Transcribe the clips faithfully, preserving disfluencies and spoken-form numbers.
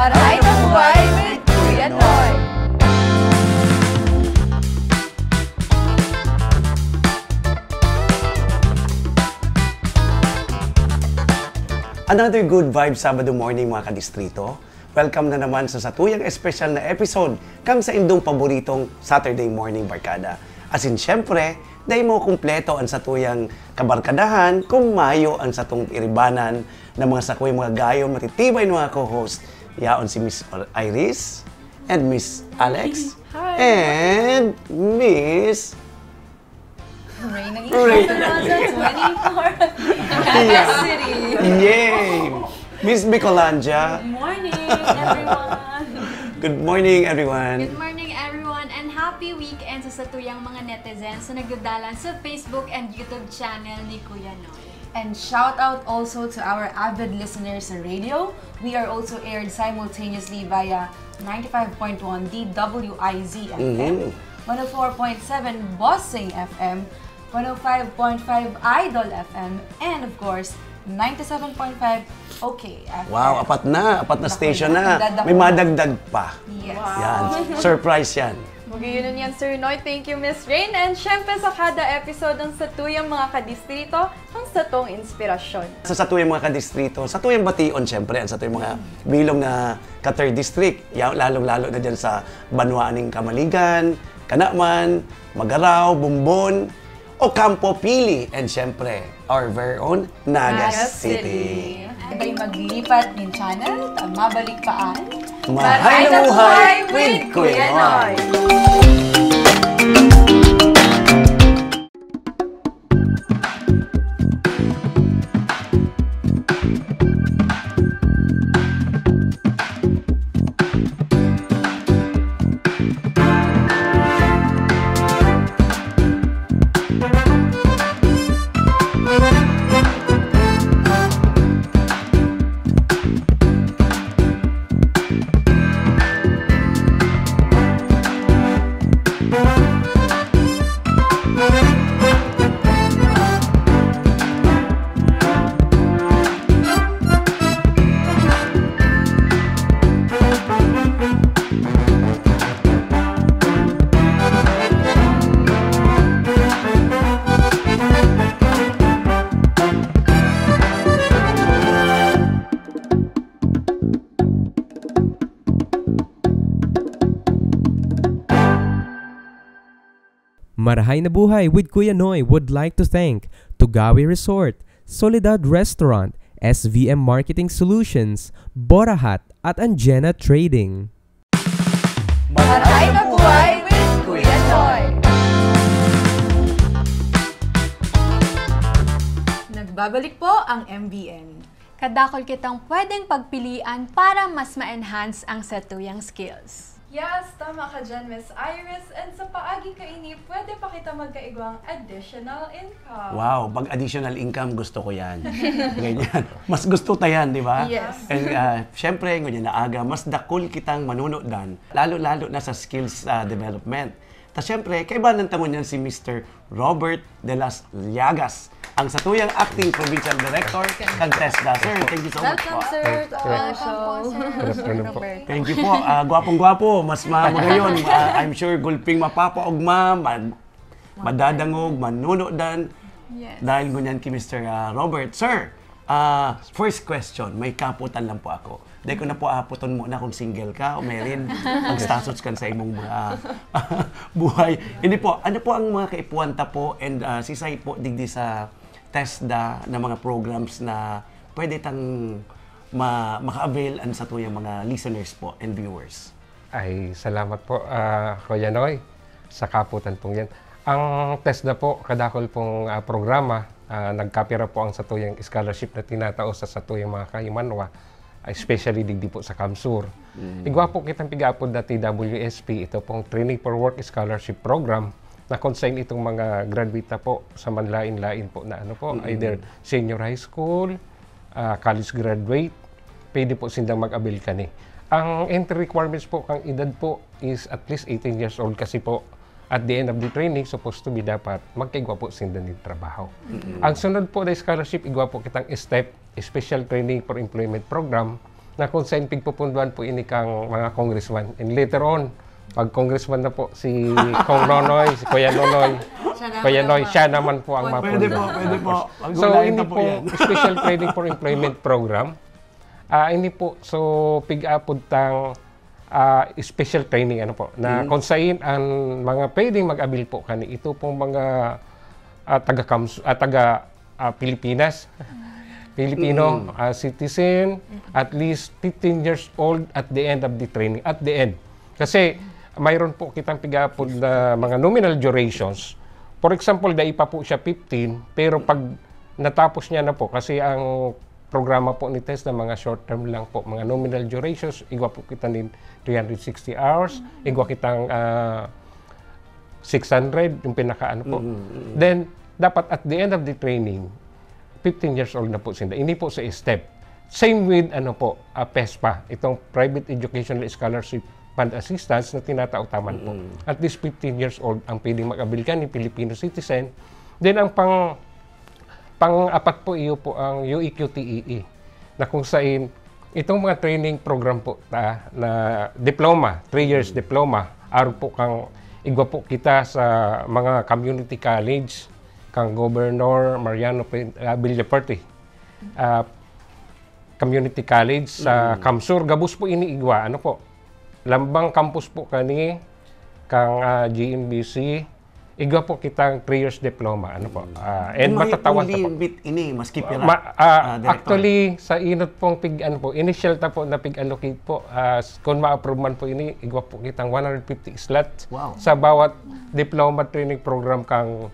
Aray na buhay with Kuya Noy! Another good vibe Sabado morning, mga kadistrito. Welcome na naman sa satuyang espesyal na episode kang saindong paboritong Saturday Morning Barkada. Asin, syempre, dai mo kumpleto ang satuyang kabarkadahan kung mayo ang satong iribanan na mga sakoy, mga gayon, matitibay na mga co-host. Yaon si Miss Iris and Miss Alex Hi. and Miss Reyna Reyna. twenty-four. Yeah. City. Yay! Miss Bicolandia. Morning, everyone. Good morning, everyone. Good morning, everyone, and happy weekend sa satuyang mga netizens na nagdadalan sa Facebook and YouTube channel ni Kuya Noy. And shout out also to our avid listeners sa radio. We are also aired simultaneously via ninety-five point one D W I Z F M, Mhm. one oh four point seven Bossing F M, one oh five point five Idol F M, and of course, ninety-seven point five OK F M. Wow, apat na. Apat na station na. Dadako May na. Madagdag pa. Yes. Yan. Surprise yan. Magiging yan, Sir Noy. Thank you, Miss Rain. And syempre, sa kada episode ng Satuyang Mga Kadistrito, ang satong inspirasyon. Sa satuyang mga kadistrito, satuyang bation, syempre, ang satuyang mga bilong na ka-third district, ya- lalong-lalo na dyan sa Banwa ning Kamaligan, Kanaman, Magarao, Bombon, Ocampo, Pili, and syempre, our very own Naga Naga City. City. Sabay maglipat ng channel, mabalik pa ang Mahay na buhay with Kuya Noy! Marahay na Buhay with Kuya Noy would like to thank Tugawi Resort, Soledad Restaurant, S V M Marketing Solutions, Borahat, at Anjena Trading. Maray na buhay with Kuya Noy! Nagbabalik po ang M B N. Kadakol kitang pwedeng pagpilian para mas ma-enhance ang satuyang skills. Yes, tama ka dyan, Miss Iris. And sa paagi kaini, pwede pa kita magkaigwang additional income. Wow, pag additional income, gusto ko yan. Ganyan. Mas gusto ta yan, di ba? Yes. And uh, syempre, ngunyan na aga, mas dakul kitang manunudan, lalo-lalo na sa skills uh, development. Ta syempre, kaibanan ta ngunyan si Mister Robert de las Llagas, ang satuyang acting provincial director kan TESDA. Sir, thank you so much Welcome, po. sir, to our Welcome show. po, sir. Good afternoon po. Robert. Thank you po. Ah, gwapong-gwapo, mas ma- magayon. Ah, I'm sure gulping mapapaogma, mag- madadangog, manunudan. Yes. Dahil ngunyan ki Mister ah, Robert. Sir, ah, first question, may kaputan lang po ako. Dahil ko na po aputon mo na kung single ka o married, ang status kan sa imong ah, buhay. Hindi po, ano po ang mga kaipuhan ta po and ah, sisay po digdi sa TESDA na mga programs na pwede tang ma- maka-avail ang satuyang mga listeners po and viewers? Ay, salamat po, ah, Kuya Noy, sa kaputan pong yan. Ang TESDA po, kadakol pong ah, programa, ah, nagkapira po ang satuyang scholarship na tinatao sa satuyang mga kahimanwa, especially digdi po sa CamSur. Igwa po kitang pig-aapod na T W S P, ito pong Training for Work Scholarship Program, na kung saan itong mga graduate na po sa manlain-lain po na ano po, either senior high school, ah, college graduate, pwede po sindang mag-avail kani. Ang entry requirements po, ang edad po is at least eighteen years old kasi po, at the end of the training, supposed to be dapat magkaigwa po sinda nin trabaho. Ang sunod po na scholarship, igwa po kitang STEP, Special Training for Employment Program, na kung saan pigpupunduan po ini kang mga congressman. And later on, pag congressman na po si Kong Nonoy, si Kuya Nonoy, Kuya Noy, siya naman po ang mapunduan. Pwede po, pwede po. So, ini po, special training for employment program. Ah, ini po, so, pig-apod tang ah, special training, ano po, na kung saan ang mga pwedeng mag-avail po kani, ito pong mga, ah, taga Kamsu-, ah, taga, ah, Pilipinas, Filipino, ah, citizen, at least fifteen years old at the end of the training, at the end. Kasi mayroon po kitang pig-aapod na mga nominal durations. For example, dai pa po siya fifteen, pero pag natapos niya na po, kasi ang programa po ni TESDA mga short term lang po, mga nominal durations, igwa po kita nin three hundred sixty hours, igwa kitang, ah, six hundred, yung pinaka ano po. Then, dapat at the end of the training, fifteen years old na po sinda. Ini po sa step. Same with, ano po, ah, PESPA, itong Private Educational Scholarship Fund Assistance na tinatao taman po. At least fifteen years old ang pwedeng mag-avail kani, Filipino citizen. Then, ang pang, pang-apat po, iyo po ang U E Q T E E, na kung sain itong mga training program po ta, na diploma, three years diploma, arog po kang igwa po kita sa mga community college, kang Governor Mariano Pe-, ah, Villafuerte, ah, Community College sa Kamsur. Gabos po ini igwa, ano po, lambang campus po kani kang, ah, G M B C. Igwa po kitang three years diploma, ano po. Ah, and matatawan ta po. Only with ini, maski pira, Ma-, ah, ah, Director? Actually, sa inot pong pig-, ano po, initial ta po na pig-allocate po, ah, s-, kung ma-approve man po ini, igwa po kitang one hundred fifty slot sa bawat diploma training program kang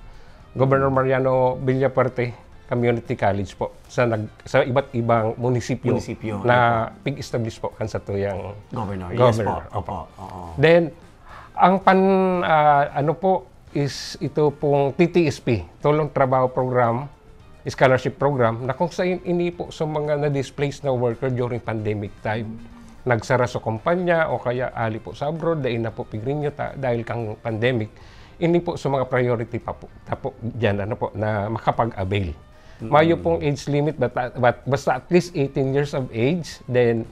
Governor Mariano Villafuerte Community College po sa nag-, sa iba't ibang munisipyo. Munisipyo, na pig-establish po kan satuyang Governor. Yes po. Governor. Opo. Oo. Then, ang pan-, ah, ano po, is ito pong T T S P, Tulong Trabaho Program, Scholarship Program, na kung sa in-, ini po sa mga na-displaced na worker during pandemic time. Nagsara sa kumpanya o kaya ali po sa abroad, dai na po pig-renew ta, dahil kang pandemic. Ini po sa mga priority pa po, ta po dyan, ano po, na makapag-avail. Mayo pong age limit, but, but basta at least eighteen years of age, then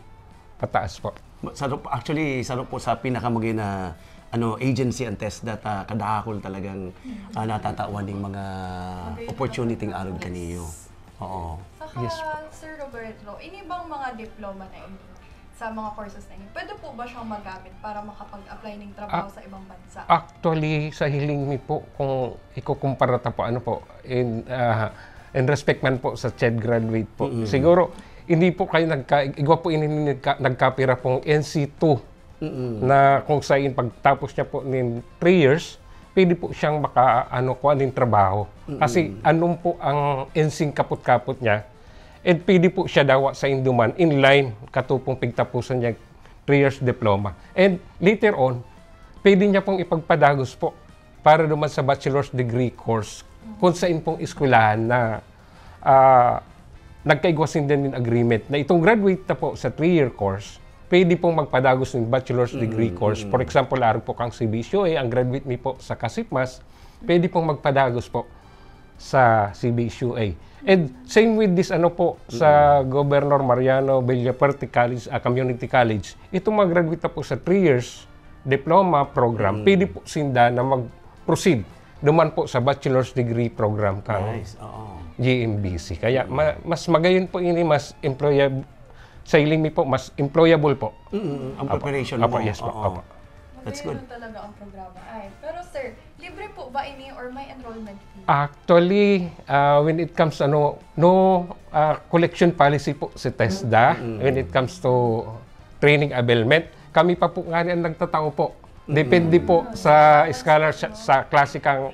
pataas po. Sa, actually, sa po sa pinakamagay na, ano, agency ang TESDA ta kadakul talagang, ah, natatawan ning mga opportunity arog kaniyo. Oo. Saka, Yes po. Sir Roberto, ini bang mga diploma na ini, sa mga courses na ini, pwede po ba siyang magamit para makapag-apply ng trabaho Ah, sa ibang bansa? Actually, sa hiling mi po, kung ikukumpara ta po, ano po, in, ah, in respect man po sa CHED graduate po, Mm-mm. siguro, hindi po kayo nagka-, igwa po ini nagka-, nagkapira pong N C two Mm-mm. na kung sa in pagtapos niya po nin three years, pwede po siyang maka, ano, kuha nin trabaho. Kasi Mm-mm. anong po ang N C kapot-kapot niya, and pwede po siya dawa sa induman in line katupong pigtapusan niya three years diploma. And later on, pwede niya pong ipagpadagos po para naman sa bachelor's degree course kung sa pong eskwelahan na, ah, nagkaigwa sinda nin agreement na itong graduate na po sa three-year course, pwede pong magpadagos ng bachelor's degree Mm, course. mm. For example, arog po kang C B S U A, ang graduate mi po sa Kasipmas, pwede pong magpadagos po sa C B S U A. And same with this, ano po, sa Mm. Governor Mariano Villafuerte College, ah, Community College. Itong mga graduate na po sa three years diploma program, Mm. pwede po sinda na mag-proceed duman po sa bachelor's degree program kang Nice, oo. G M B C. Kaya ma-, mas magayon po ini, mas employab-, sa hiling mi po, mas employable po. Mm, ang Opo. preparation Opo, mo. yes po. Oo. Opo. That's good. Magayon talaga ang programa. Ay, pero sir, libre po ba ini or may enrollment fee? Actually, ah, when it comes, ano, no, ah, collection policy po si TESDA Mm. when it comes to training availment. Kami pa po nga ang nagtatao po. Depende Mm. po sa scholarship, sa klase kang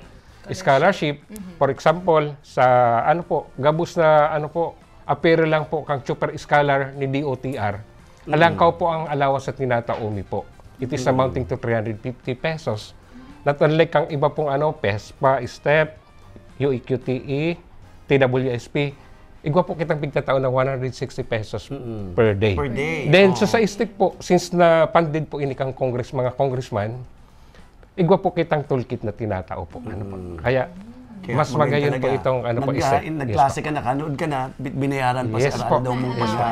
scholarship. Mhm. For example, sa ano po, gabos na ano po, apere lang po kang super scholar ni D O T R. Mm. Alangkaw po ang allowance sa tinatao mi po. It is Mm. amounting to three hundred fifty pesos. Not unlike kang iba pong ano, PESPA, STEP, U E Q T E, T W S P, igwa po kitang pigtatao na one hundred sixty pesos Mm. per day. Per day. Then, Oo. sa, sa STEP po, since na-funded po ini kang Congress, mga congressman, igwa po kitang toolkit na tinatao po. Ano po? Mm. Kaya, Mas magayon po itong, ano po, step. Nag-, ah, in-, nagklase ka na, kanood ka na, bi-, binayaran pa si Araldo mong mga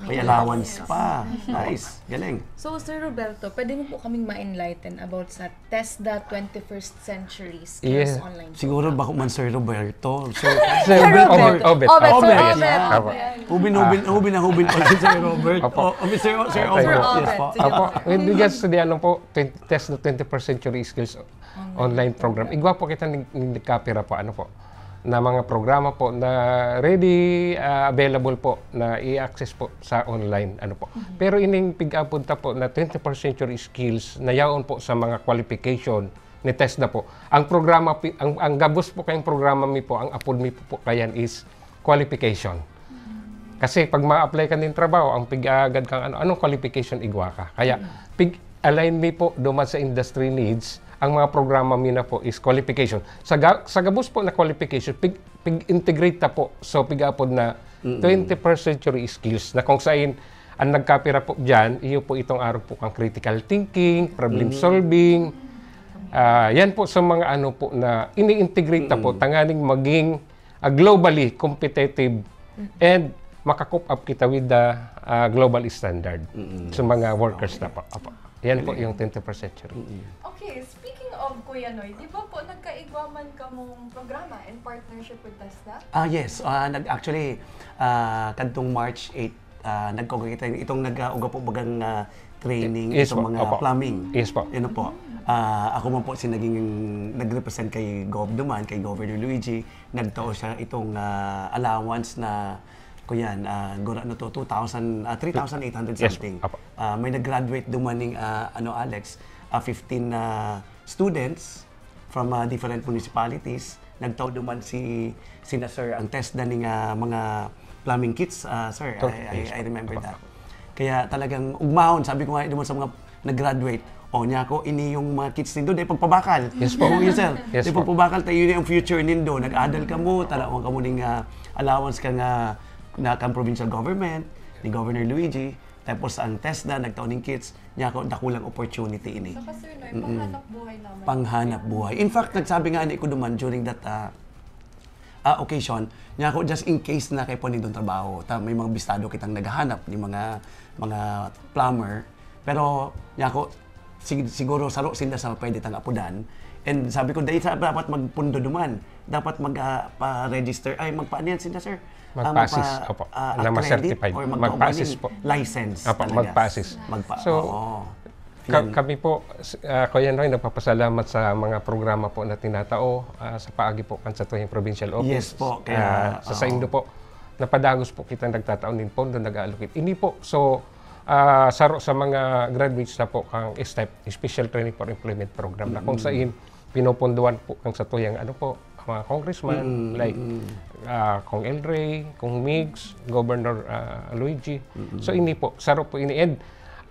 may allowance pa. Nice. Galing. So, Sir Roberto, pwede mo po kaming ma-enlighten about sa TESDA twenty-first Century Skills Online Program? Siguro bako man Sir Roberto. Sir Obet. Obet. Obet. Obet. Obet. Hubin, hubin, hubin na hubin pa si Sir Robert. Opo. O, Sir, Sir Obet. Yes po. Opo. With regards to the, ano po, TESDA twenty-first Century Skills online program. Igwa po kita ning, ning nagkapira po, ano po, na mga programa po na ready, ah, available po na i-access po sa online, ano po. Pero ining pig-apod ta po na twenty-first century skills na yaon po sa mga qualification ni TESDA po. Ang programa, pi-, ang, ang gabos po kayong programa mi po, ang apod mi po, po kayan is qualification. Kasi pag ma-apply ka nin trabaho, ang pig-aagad kang ano, anong qualification igwa ka? Kaya, pig-align mi po duman sa industry needs, ang mga programa mi na po is qualification. Sa, ga- sa gabos po na qualification, pig- pig-integrate ta po. So, pig-apod na twenty-first century skills na kung sain ang nagkapira po dyan, iyo po itong arog po kang critical thinking, problem solving. Ah, yan po sa mga ano po na ini-integrate ta po, tanganing maging ah, globally competitive and maka-cope up kita with the ah, global standard sa mga workers na po. Apo. Yan po yung twenty-first century. Okay, speaking of Kuya Noy, di ba po nagkaigwa man kamong programa in partnership with TESDA? Ah, yes. Ah, nag actually ah, kadtong March eight, ah, nagkugay kita itong nag-uga po bagang ah, training Yes itong po. mga Opo. plumbing. Yes po. Ano po? Ah, ako man po si naging nag-represent kay Gov duman, kay Governor Luigi, nagtao siya itong ah, allowance na kuyan, ah, gura na to, two thousand, ah, three thousand eight hundred Yes, something. Apo. Ah, may nag-graduate duman ning ah, ano Alex, ah, fifteen na students from ah, different municipalities. Nagtao duman si sina sir ang TESDA ning ah, mga plumbing kits, ah, sir. I, I, I remember that. Kaya talagang ugmahon, sabi ko nga duman sa mga nag-graduate, o niya ako, ini yung mga kits nindo, dahil pagpabakal. Yes po. Yes, sir. Yes po. Dahil pagpabakal tayo, yun yung future nindo. Nag-adal ka mo, talawan ka mo ning ah, allowance ka nga na kang provincial government, ni Governor Luigi, tapos ang TESDA, nagtao ning kits, niya ako, dakulang opportunity ini. Saka sir, no, yung panghanap buhay naman. Panghanap buhay. In fact, nagsabi nga ni ko duman during that ah, ah, occasion, niya ako, just in case na kay po nindong trabaho, ta, may mga bistado kitang naghahanap ni mga mga plumber, pero niya ako, sig- siguro saro sinda sa pwede tang apudan. And sabi ko, dahil sa dapat magpundo duman, dapat mag ah, pa-register, ay magpaano yan sinda, sir? Ah, Magpa-assist, magpa- opo. ah, Na accredit ma-certified. Or Magpa-assist magpa-assist po. license Apo, talaga. Magpa-assist. Magpa- So, oo. Ka- Yan. kami po, s- ah, Kuya Noy, nagpapasalamat sa mga programa po na tinatao ah, sa paagi po kan sa tuyang provincial office. Yes po, kaya, Ah, sa oo. saindo po, napadagos po kita nagtatao nin pondo, nag-allocate. Ini po, so, ah, saro sa mga graduates na po kang STEP, Special Training for Employment Program, na kung sain pinopondohan po kang sa tuyang ano po, mga congressman, Mm, like mm. ah, Kong El Rey, Kong Migs, Governor ah, Luigi. So ini po, saro po ini. And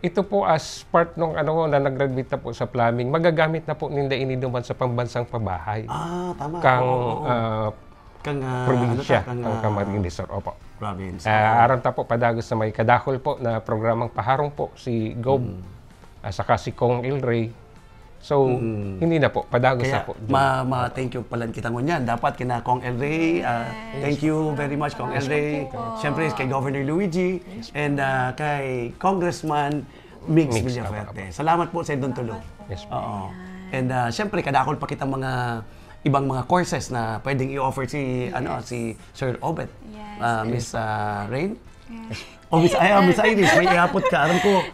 ito po as part nung ano na nag-graduate na po sa plumbing, magagamit na po ninda ini duman sa pambansang pabahay. Ah, tama. Kang Oo, oo. ah, Kang ah, probinsya, ano ta? Kang, ang ah, Camarines Sur. Opo. Province. Ah, aram ta po, padagos sa may kadakol po na programang paharong po si Gob. Ah, saka si Kong El Rey. So, hindi na po. Padagos Kaya na po. ma, ma thank you pala kita ngunyan. Dapat kina Kong El Rey, ah, thank you very much Kong El Rey. Siyempre kay Governor Luigi and ah, kay Congressman Migs Migs, Villafuerte. Salamat po sa inyong tulo. Yes po. Oo. And ah, siyempre kadakol pa kita mga ibang mga courses na pwedeng i-offer si ano si Sir Obet. Yes. Ah, Miss ah, Rain. O Miss, ay, ah, Miss Iris, may ihapot ka. Aram ko,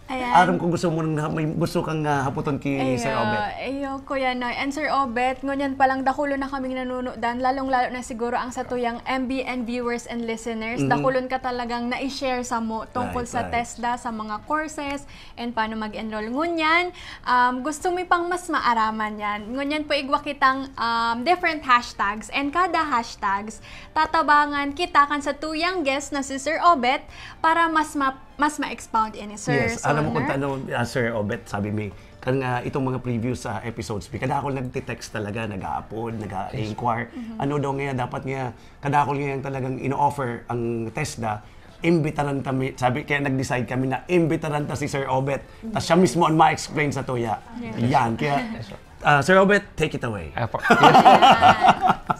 Ayan. Aram ko gusto mo nang may gusto kang ah, haputon ki Sir Obet. Iyo, Kuya Noy. And Sir Obet, ngunyan palang dakulo na kaming nanunudan, lalong-lalo na siguro ang satuyang M B N viewers and listeners. Dakulon ka talagang na-share sa mo tungkol Right, sa right. TESDA, sa mga courses, and paano mag-enroll. Ngunyan, um, gusto mi pang mas maaraman yan. Ngunyan po igwa kitang um, different hashtags. And kada hashtags, tatabangan kita kan satuyang guest na si Sir Obet para mas ma- mas ma-expound ini, Sir. Yes, alam mo kung Sir, ano, ah, Sir Obet, sabi mi, kan nga itong mga previous ah, episodes, mi, kadakol nagte-text talaga, nag-aapod, nag-inquire. Ano daw nga dapat nga, kadakol nga yung talagang ino-offer ang TESDA, imbitaran kami, sabi, kaya nag-decide kami na imbitaran ta si Sir Obet. Tapos siya mismo ang ma-explain sa tuya. Yan, kaya, ah, Sir Obet, take it away. Apo.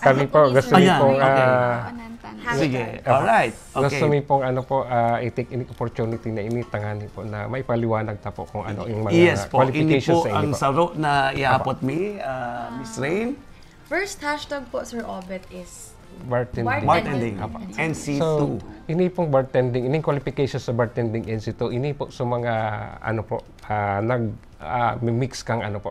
Kami po, gusto mi Ayan, pong, okay. ah, Panantan. Sige. Opo. Alright. Gusto Okay. mi pong ano po, ah, i-take ini opportunity na ini, tanganing po na maipaliwanag ta po kung ano yung mga Yes po, ini qualifications po sa ang inyo po. saro na iapot mi, ah, Miss Rain. First hashtag po, Sir Obet, is Bartending. Bartending. Bartending. Apo. N C two. So, ini pong bartending, ining qualifications sa bartending N C two, ini po sa mga, ano po, ah, nag, ah, mix kang ano po,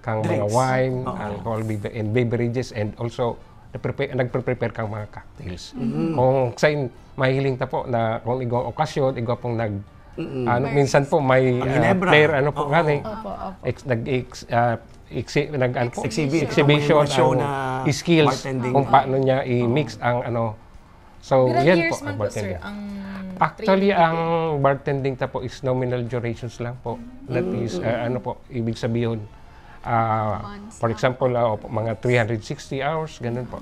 kang mga Drinks. wine, Oo. alcohol, bev- and beverages, and also nagpre- nagpre-prepare kang mga cocktails. Mm-hmm. Kung sa in, mahiling ta po na kung igwang okasyon, igwa pong nag, Mm-mm. ano, minsan po may Ang ah, Ginebra. player, ano po, Oo. ngani, Opo, opo. ex, nag, ex, ah, exhi- nag, ano po, Exhibit. exhibition May mga show ang na skills bartending. kung paano niya i-mix ang ano. So, Ilang yan years po man ang po, sir, bartending. ang Actually, training ang bartending ta po is nominal durations lang po. That is, uh, ano po, ibig sabihin, uh, Months for lang. example, uh, mga three hundred sixty hours, ganun po.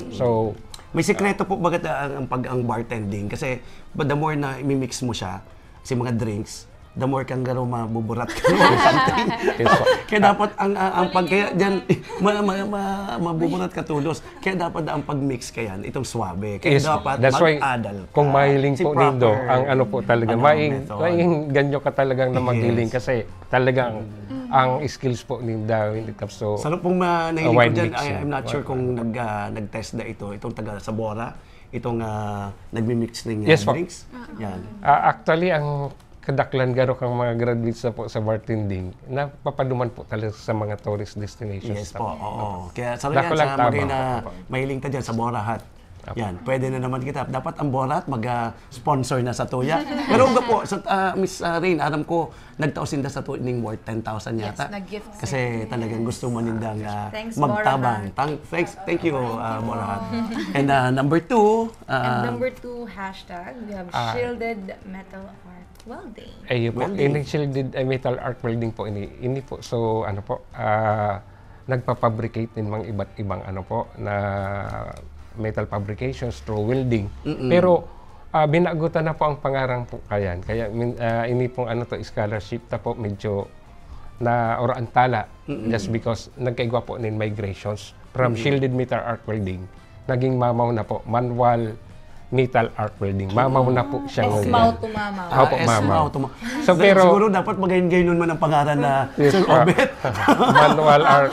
So, May sikreto po baga ang, ang pag ang bartending kasi but the more na imimix mo siya, si mga drinks, the more kang garo mabuburat ka or something. Yes po. Kaya dapat ang ang, ang pag kaya diyan ma, ma, ma, mabuburat ka tulos. Kaya dapat ang pag-mix kaya itong swabe. Kaya Yes, dapat that's why mag-adal ka. kung mahiling Si po nindo, proper, ang ano po talaga, ano, maing, method. maing ganyo ka talagang na Yes. maghiling kasi talagang ang skills po ninda when it comes to Sa pong ma, nahiling wine ko dyan, mixing. I, I'm not sure kung nag, ah, nag-test na ito, itong taga Sabora, itong ah, nagmi-mix ng ah, Yes po. drinks. Yan. Ah, actually, ang kadaklan garo kang mga graduates na po sa bartending, napapaduman po talaga sa mga tourist destinations. Yes na po, oo. Kaya sa Dako yan, lang sa mga tabang. na Opo. mahiling ta dyan, sa Borahat. Opo. Yan, pwede na naman kita. Dapat ang Borahat mag-sponsor na sa tuya. Pero uga po, sa, ah, Miss ah, Rain, aram ko, nagtao sinda sa tuya ning worth ten thousand Yes, yata. nag-gift Kasi set. Talagang gusto man nindang ah, Thanks, magtabang. Borahat. Thank, thanks, thank you, ah, Borahat. And ah, number two, And ah, number two hashtag, we have Ah. shielded metal arc welding. Eh, yun po. Welding. Ini shielded eh, metal arc welding po ini. Ini po, so ano po, ah, nagpapabricate din mga iba't ibang ano po na metal fabrications through welding. Pero ah, binagutan na po ang pangarang po kayan. Kaya min, ah, ini pong ano to, scholarship ta po, medyo na orantala just because nagkaigwa po nin migrations from shielded metal arc welding, naging mamaw na po, manual metal arc welding. Mamaw na po siya It's ngayon. mouth to mamaw. Opo, S mamaw. mouth to mouth. So, pero- Siguro dapat magayon-gayon man ang pangaran na Yes, Sir po. Obet. Manual arc.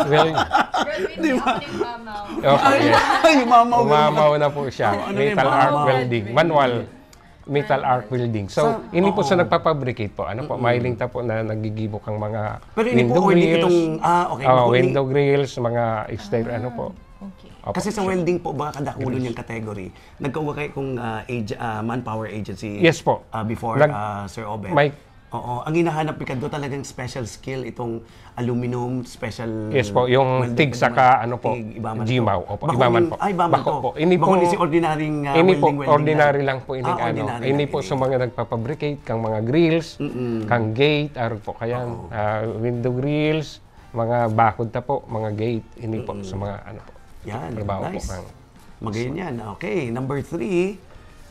Well, Graduate na ako ng mamaw. opo, yes. Ay, mamaw. Mamaw na po siya. Oh, ano yung Metal mamaw? arc welding. Manual. Metal arc welding. So, Sa- ini po sa oo. nagpapabricate po. Ano po, mahiling ta po na nagigibo kang mga Pero ini po, window oh, hindi grills. itong, ah, okay, Oh, po, ini- window grills, mga stair, ano po. Okay. Opo. Kasi sa welding po, baka kadakulo niyang category. Nagkauga kayo kung ah, age, ah, manpower agency Yes po. ah, before, Nag- ah, Sir Obet. May- Oo, ang hinahanap ni Kado talagang special skill, itong aluminum, special Yes po, yung welding TIG pa saka naman. ano po, TIG, iba man GMAW. to. Opo, Bako iba man yung- po. Ay, iba man Bako to. po. Ini Bako po, ni si ordinaryong ah, ini welding, po, welding lang. ordinary lang po ini Ah, ano. ordinary Ini lang po ini. Sa mga nagpapabricate, kang mga grills, Mm-mm. kang gate, arog po kayan, Oo. ah, window grills, mga bakod ta po, mga gate, ini po sa mga ano po. Yan, Trabaho po nice. kang Magayon yan. Okay, number three,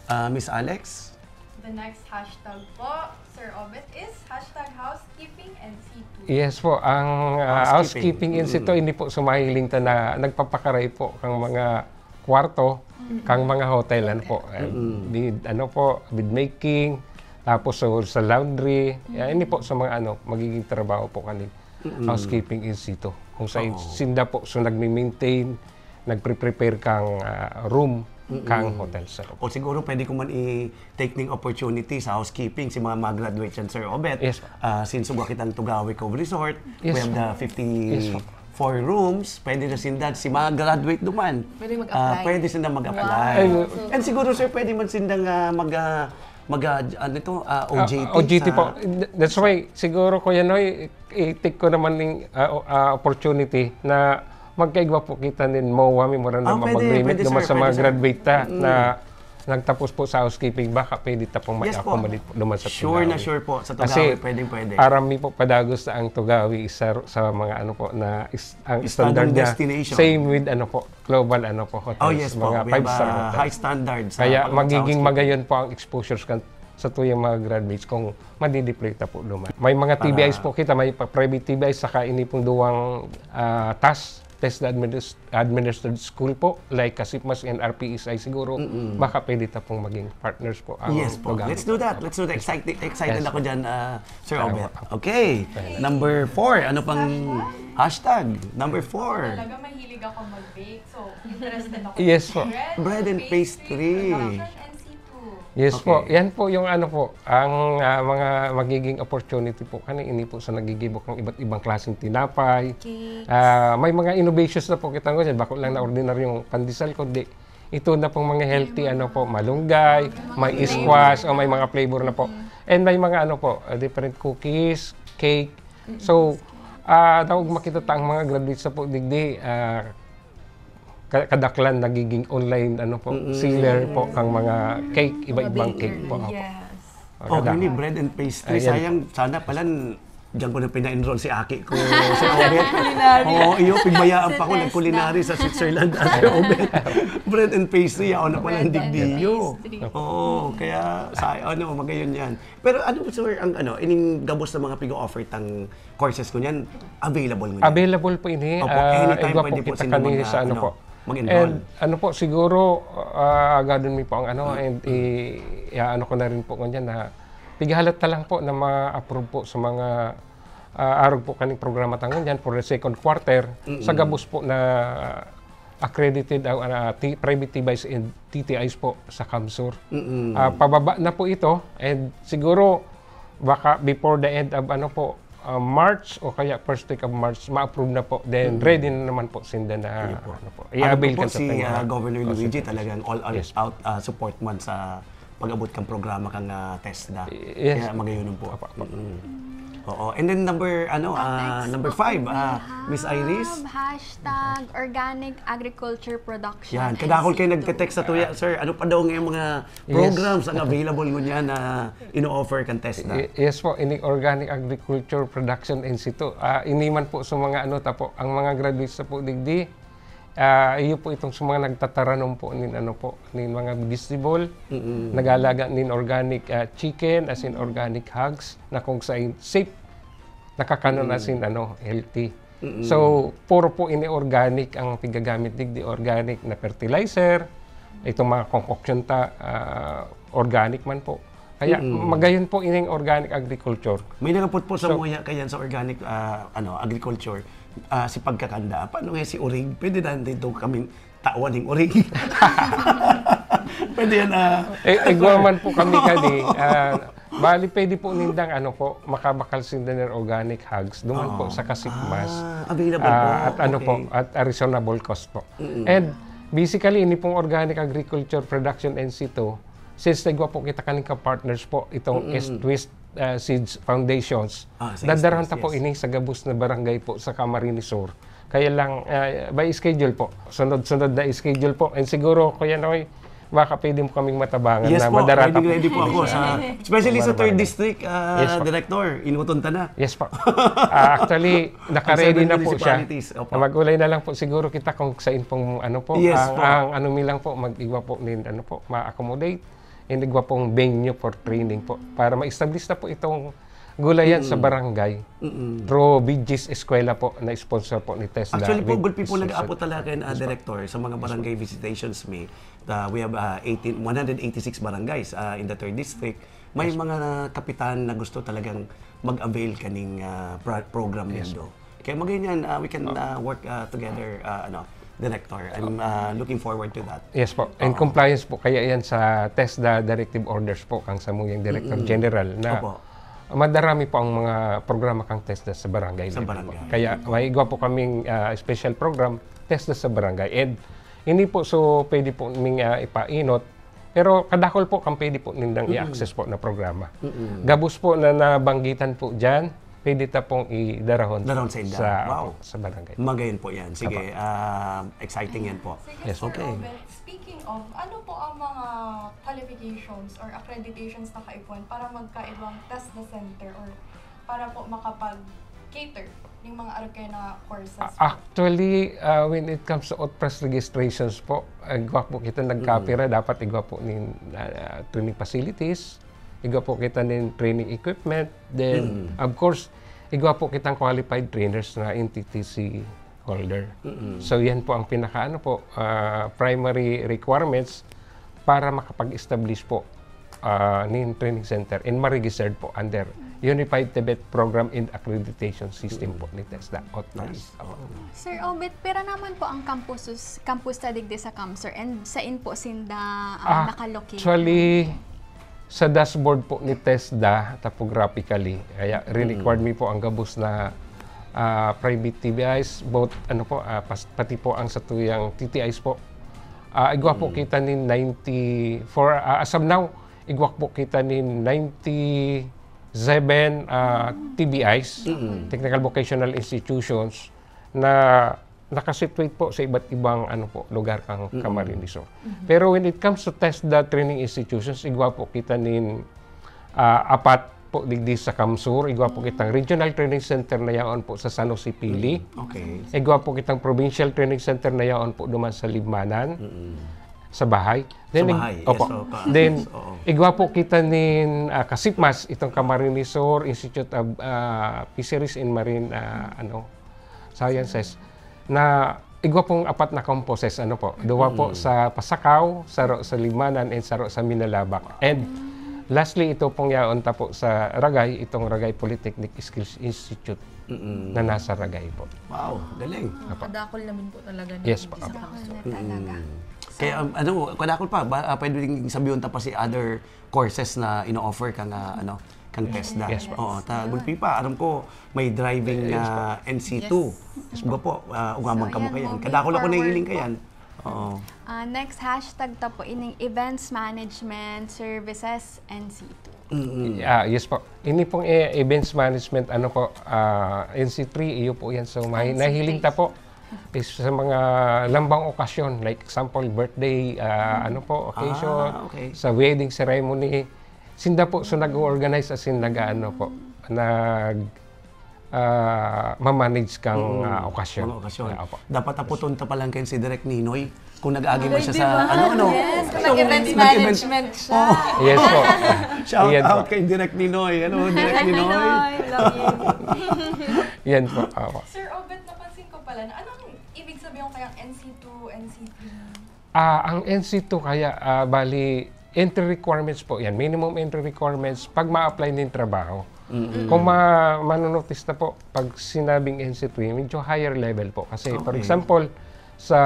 ah, Miss Alex. The next hashtag po, Sir Obet, is hashtag housekeeping and C two. Yes po, ang ah, Housekeeping. housekeeping institute, hindi po sumahiling ta na nagpapakaray po kang mga kwarto, kang mga hotel, ano po. Eh, bid, ano po, bed making, tapos so, sa laundry, yan, hindi po sa mga ano, magiging trabaho po kani housekeeping in situ. Kung sa Oo. sinda po, so nagmi-maintain, nagpre-prepare kang ah, room, kang hotel, sir. O siguro pwede ko man i-take ning opportunity sa housekeeping, si mga mag-graduate yan, Sir Obet. Yes, po. Ah, since ugwa kitang Tugawi Cove Resort, we Yes, have po. the Yes, po. fifty-four rooms, pwede na sinda, si mga graduate duman. Pwede mag-apply. Ah, pwede sinda mag-apply. Wow. And siguro, sir, pwede man sinda nga mag, ah, mag, ah, ano ito, ah, O J T Ah, O J T sa- po. That's why, siguro, Kuya Noy, i-take ko naman ning ah, o- ah, opportunity na magkaigwa po kita nin MOA, Memorandum Ah, of pwede, Agreement, pwede, naman sir, sa mga pwede, sir. graduate ta na nagtapos po sa housekeeping, baka pwede ta pong Yes po. ma-accommodate po naman sa Sure na Tugawi. sure po. Sa Kasi Tugawi, pwedeng pwede. aram mi po padagos na ang Tugawi is sa, sa mga ano po na is, ang Estandard standard niya destination. Same with ano po, global ano po, hotels, Oh, yes po. mga We five have star a hotels. high standards sa Kaya pag- magiging sa magayon po ang exposures kan sa tuyang mga graduates kung madideploy ta po duman. May mga T B Is po kita, may pa- private T B Is saka ini pong duwang ah, TAS. TESDA administ-, administered school po, like CASIPMAS and R P S I siguro, Mm-mm. baka pwede ta pong maging partners po ang Yes po. programa Let's do po. that. Let's do that. Excited, excited Yes ako po. dyan, ah, Sir Tama Obet. po. Okay. Tama. Number four. Ano pang hashtag? Number four. Talaga mahilig ako mag-bake. So, interested ako Yes sa po. bread Bread and and pastry pastry. production and C two. Yes Okay. po. Yan po yung ano po, ang, ah, mga magiging opportunity po. Kani ini po sa naggigibo kang iba't ibang klaseng tinapay. Cakes. Ah, may mga innovations na po kita ngayon. Bako lang na ordinaryong pandesal, kundi ito na pong mga healthy, ano po, malunggay, may Mga squash, o may mga flavor na po. Mm. And may mga ano po, ah, different cookies, cake. Mm. So, ah, daog makita ta ang mga graduates na po digdi, ah, ka-, kadaklan nagiging online, ano po, Mm. seller po ang mga cake, Mga iba-ibang cake baker. po. Yes. Oh, Kada- ini bread and pastry. Ayan. Sayang, sana pala n-, diyan ko na pina-enroll si aki ko, si Obet. Culinary. Oo, iyo, pigbayaan Sa pa ako, TESDA. nag-culinary sa Switzerland, Ate Obet. Bread and pastry, ako na pala Bread and digdiyo. pastry. Oo, kaya, sa, ano, magayon yan. Pero ano, sir, ang ano, ining gabos na mga pigo-offer tang courses ko niyan, available mo yan? Available po ini, Opo, ah, anytime igwa po pwede po kita sino kani mag, sa ano ano, po. mag-enroll. And ano po, siguro, ah, agadon mi po ang ano, Mm. and i-, i-ano ko na rin po ngunyan na tighalat na lang po na ma-approve po sa mga, ah, arog po kaning programa ta ngunyan for the second quarter, sa Mm. gabos po na accredited, ah, ah, T-, private T B Is and T T Is po sa CamSur. Mm. Ah, pababa na po ito, and siguro baka before the end of ano po, ah, March o kaya first week of March, ma-approve na po. Then, Mm. ready na naman po sinda na Sige po. ano po. Ano I-avail po po kan sa si, tayo, ah, ah, Governor oh, Luigi, sige. talagang all out, Yes. out, ah, support man sa pag-abot kang programa kang, ah, TESDA. Yes. Kaya magayon po. Apa, apa. Mm. Oo. And then number, ano, Ang ah, next number po, five, we ah, have Miss Iris? hashtag organic agriculture production Yan. Kadakol kayo N C two. nagte-text sa tuya, sir. Ano pa daw ngayong mga Yes. programs ang available ngunyan na ino-offer kang TESDA? Y-, yes po, ini organic agriculture production N C two. Ah, ini man po sa mga ano ta po, ang mga graduates na po digdi, ah, iyo po itong sa mga nagtataranom po nin ano po, nin mga vegetable, Mm-mm. nag-aalaga nin organic, ah, chicken, as in organic hogs, na kung sa safe, nakakanon Mm. as in ano, healthy. Mm-mm. So, puro po ini organic ang pigagamit digdi, organic na fertilizer, itong mga concoction ta, ah, organic man po. Kaya Mm. magayon po ining organic agriculture. May nangapot po sa So, muya kayan sa organic, ah, ano, agriculture, ah, si Pagkakanda. Paano nga si Urig? Pwede na dito kami tawan ning Urig. Pwede yan, ah. Eh, igwa man po kami kani, ah, bali pwede po nindang ano po, makabakal sinda nin organic hogs. Duman po Oo. sa CASIPMAS. Ah, available Ah, po. at ano po, Okay. at a reasonable cost po. Mm-mm. And basically, ini pong organic agriculture production N C two, since nagwa po kita kaning ka-partners po, itong Mm-mm. East West, ah, Seeds Foundations, Ah, sa East dadarahan West, ta po yes. ini sa gabos na barangay po sa Camarines Sur. Kaya lang, ah, by schedule po. Sunod-sunod na schedule po. And siguro, Kuya Noy, baka pwede mo kaming matabangan Yes na po, madarahan ready, po. ready po ako sa, especially sa Mga third barangay. district, ah, Yes po. Director, inuton ta na. Yes po. Ah, actually, naka-ready Ang seven na po siya. municipalities, opo. Mag-ulay na lang po siguro kita kung saan pong ano po, Yes ang, po. ang ano mi lang po, mag-igwa po nin ano po, ma-accommodate. And igwa pong venue for training po para ma-establish na po itong gulayan sa Mm. barangay Mm. through B G's Eskwela po na sponsor po ni TESDA Actually po, with gulpi po Association. nag-aapot talaga kayo, ah, Yes po. Director, sa mga Yes po. barangay visitations mi. Uh, we have, uh, eighteen, one hundred eighty-six barangays, uh, in the third district. May Yes po. mga kapitan na gusto talagang mag-avail kaning, uh, pro-, program Yes nindo. po. Kaya magayon yan, uh, we can, Oh. uh, work, uh, together, uh, ano, Director. I'm, uh, looking forward to that. Yes po. In Oo. compliance po kaya yan sa TESDA directive orders po, kang samuyang Director Mm-mm. General na Opo. madarami po ang mga programa kang TESDA sa barangay Sa level po. barangay. Kaya may igwa po kaming, ah, special program, TESDA sa barangay. And hindi po, so pwede po ming, ah, ipainot, pero kadakol po kang pwede po nindang Mm-mm. i-access po na programa. Mm-mm. Gabos po na nabanggitan po dyan, pwede ta pong idarahon Darahon sa inda. sa, Wow. sa barangay. Magayon po yan. Sige, Apo. ah, exciting yan po. Sige, Yes. Sir Okay. Obet, speaking of, ano po ang mga qualifications or accreditations na kaipuhan para magkaigwang TESDA center or para po makapag-cater ng mga arog kayo na courses A-, po? actually, ah, when it comes to OTPRAS registrations po, ah, igwa po kita nag-copy Mm. ra, dapat igwa po nin, ah, training facilities, igwa po kita nin training equipment, then, Mm. of course, igwa po kitang qualified trainers na N T T C holder. So yan po ang pinaka ano po, ah, primary requirements para makapag-establish po ah, nin training center and ma-registered po under Unified Tibet Program and Accreditation System po ni TESDA, authorized. Sir Obet, pira naman po ang campus, campus na digdi sa CamSur and sain po sinda ah, nakalocate? Actually, sa dashboard po ni TESDA, topographically, kaya re-required mi po ang gabos na ah, private T B Is, both, ano po, ah, pas- pati po ang satuyang T T Is po. Ah, igwa po kita nin ninety, for, ah, as of now, igwa po kita nin ninety-seven ah, T V Is, Technical Vocational Institutions, na nakasituate po sa iba't ibang ano po, lugar kang Camarines Sur. Pero when it comes to TESDA training institutions, igwa po kita nin ah, apat po digdi sa CamSur, igwa po kitang regional training center na yaon po sa San Jose, Pili. Okay. Igwa po kitang provincial training center na yaon po duman sa Libmanan, sa Bahay. Sa Bahay, yes, opo. Oo, ka- Then, yes, oo. igwa po kita nin ah, Kasipmas, itong Camarines Sur Institute of ah, Fisheries and Marine ah, ano, Sciences, na igwa pong apat na campuses, ano po, duwa po sa Pasacao, saro sa Libmanan, and saro sa Minalabac. And lastly, ito pong yaon ta po sa Ragay, itong Ragay Polytechnic Skills Institute na nasa Ragay po. Wow, galing. Kadakol naman po talaga ng Yes po. Digdi sa CamSur. Talaga. Kaya um, ano, kadakol pa, ba, ah, pwede rin sabihin ta pa si other courses na ino-offer kang ah, ano, kang TESDA. Yes po. Oo, ta gulpi pa. Aram ko may driving ah, N C two. Yes po, ah, ugamang kamo So, ayan, kayan. moving Kadakol ako forward nahiling po. Kayan. Oo. Ah, next hashtag ta po ining events management services N C two. Ah, yes po. Ini pong eh, events management, ano po, ah, N C three, iyo po yan. So, may, nahiling ta po is sa mga lambang okasyon, like example, birthday, ah, ano po, occasion, Ah, okay. sa wedding ceremony. Sinda po, so nag-organize as in nag-ano po, nag ah, mamanage kang ah, okasyon. Mga okasyon. Ah, opo. Dapat aputon ta pa lang kayan si Direk Ninoy kung nag-agi man siya sa ano, ano. Yes, kung nag-events management siya. Yes po. Shout Yan po. out kay Direk Ninoy. Ano, Direk Ninoy? Ninoy, love you. Yan po. Opo. Sir Obet, napansin ko pala na anong ibig sabihin ko kayang N C two, N C three? Ah, ang N C two kaya, ah, bali, entry requirements po yan. Minimum entry requirements pag ma-apply ng trabaho. Kung ma manonotice na po, pag sinabing N C two, medyo higher level po. Kasi, for Okay. example, sa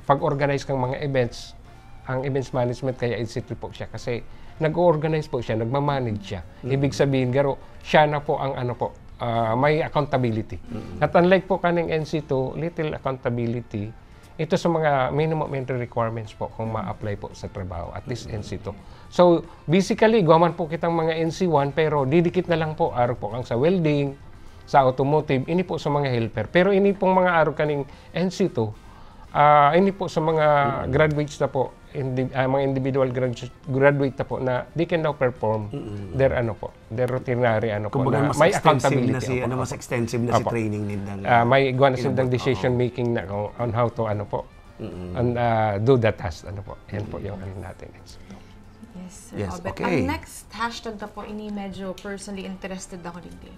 pag-organize ng mga events, ang events management kaya N C two po siya. Kasi nag-o-organize po siya, nagmamanage siya. Ibig sabihin, garo, siya na po ang ano po, ah, may accountability. At unlike po kaning N C two, little accountability, ito sa mga minimum entry requirements po kung ma-apply po sa trabaho, at least N C two. So, basically, igwa man po kitang mga N C one, pero didikit na lang po, arog po kang sa welding, sa automotive, ini po sa mga helper. Pero ini pong mga arog kaning N C two, ah, ini po sa mga graduates na po, indi- ah, mga individual gradu- graduate na po na they can now perform their ano po, their routinary ano po, Kumbaga, na mas may extensive na accountability. si, Opo, ano, mas opo. Extensive na si Opo. training nindang Ah, may igwa na sindang Inabot, decision making na kung on how to ano po, on, ah, do the task, ano po. Yan po yung ano natin. Yes, Sir Yes, Obet. okay. Ang next hashtag na po, ini medyo personally interested ako din.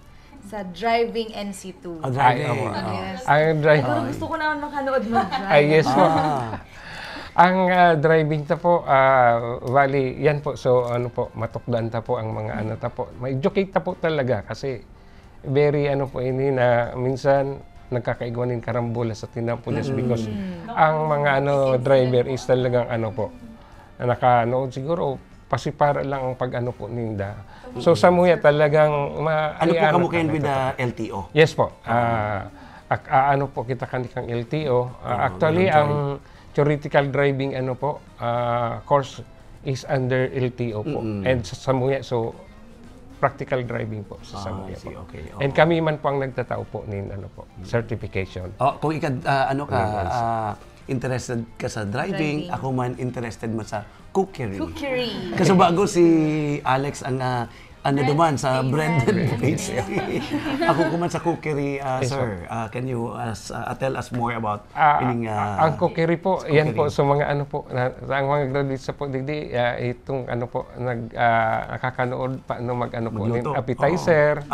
Sa driving N C two. Ah, driving. Ay, opo. Yes. Ang drive. Pero gusto ko naman makanood mag-drive. Ay, yes po. Ah, Ang ah, driving ta po, ah, bali, yan po. So, ano po, matukdoan ta po ang mga ano ta po. Ma-educate ta po talaga kasi very ano po ini na minsan nagkakaigwa nin karambola sa tinampo just because ang mga ano driver is talagang ano po, nakanood siguro, pasipara lang ang pag-ano po ninda. So, samuya talagang ma- Ano po iano kamo ka kayan na with ito. the L T O? Yes po. Ah, ak- ah, ano po kita kan kang L T O. Ah, actually, ganun ang theoretical driving ano po, ah, course is under L T O po. Mm-mm. And sa Samuya, so practical driving po sa Ah, Samuya I see. po. Okay, oo. And kami man po ang nagtatao po nin ano po, certification. Oh, kung ika, ah, ano ka, Yes. ah, interested ka sa driving, Driving. Ako man interested man sa cookery. Cookery. Kasi bago si Alex ang ah, Ano naman sa branded pastry? Ako ko man sa cookery, ah, sir. Ah, can you, ah, tell us more about ining, ah, ang cookery po, yan po, sa mga ano po, na, ang mga graduates sa po, digdi, ah, itong ano po, nag, ah, nakakanood pa, ano, mag, ano po, appetizer,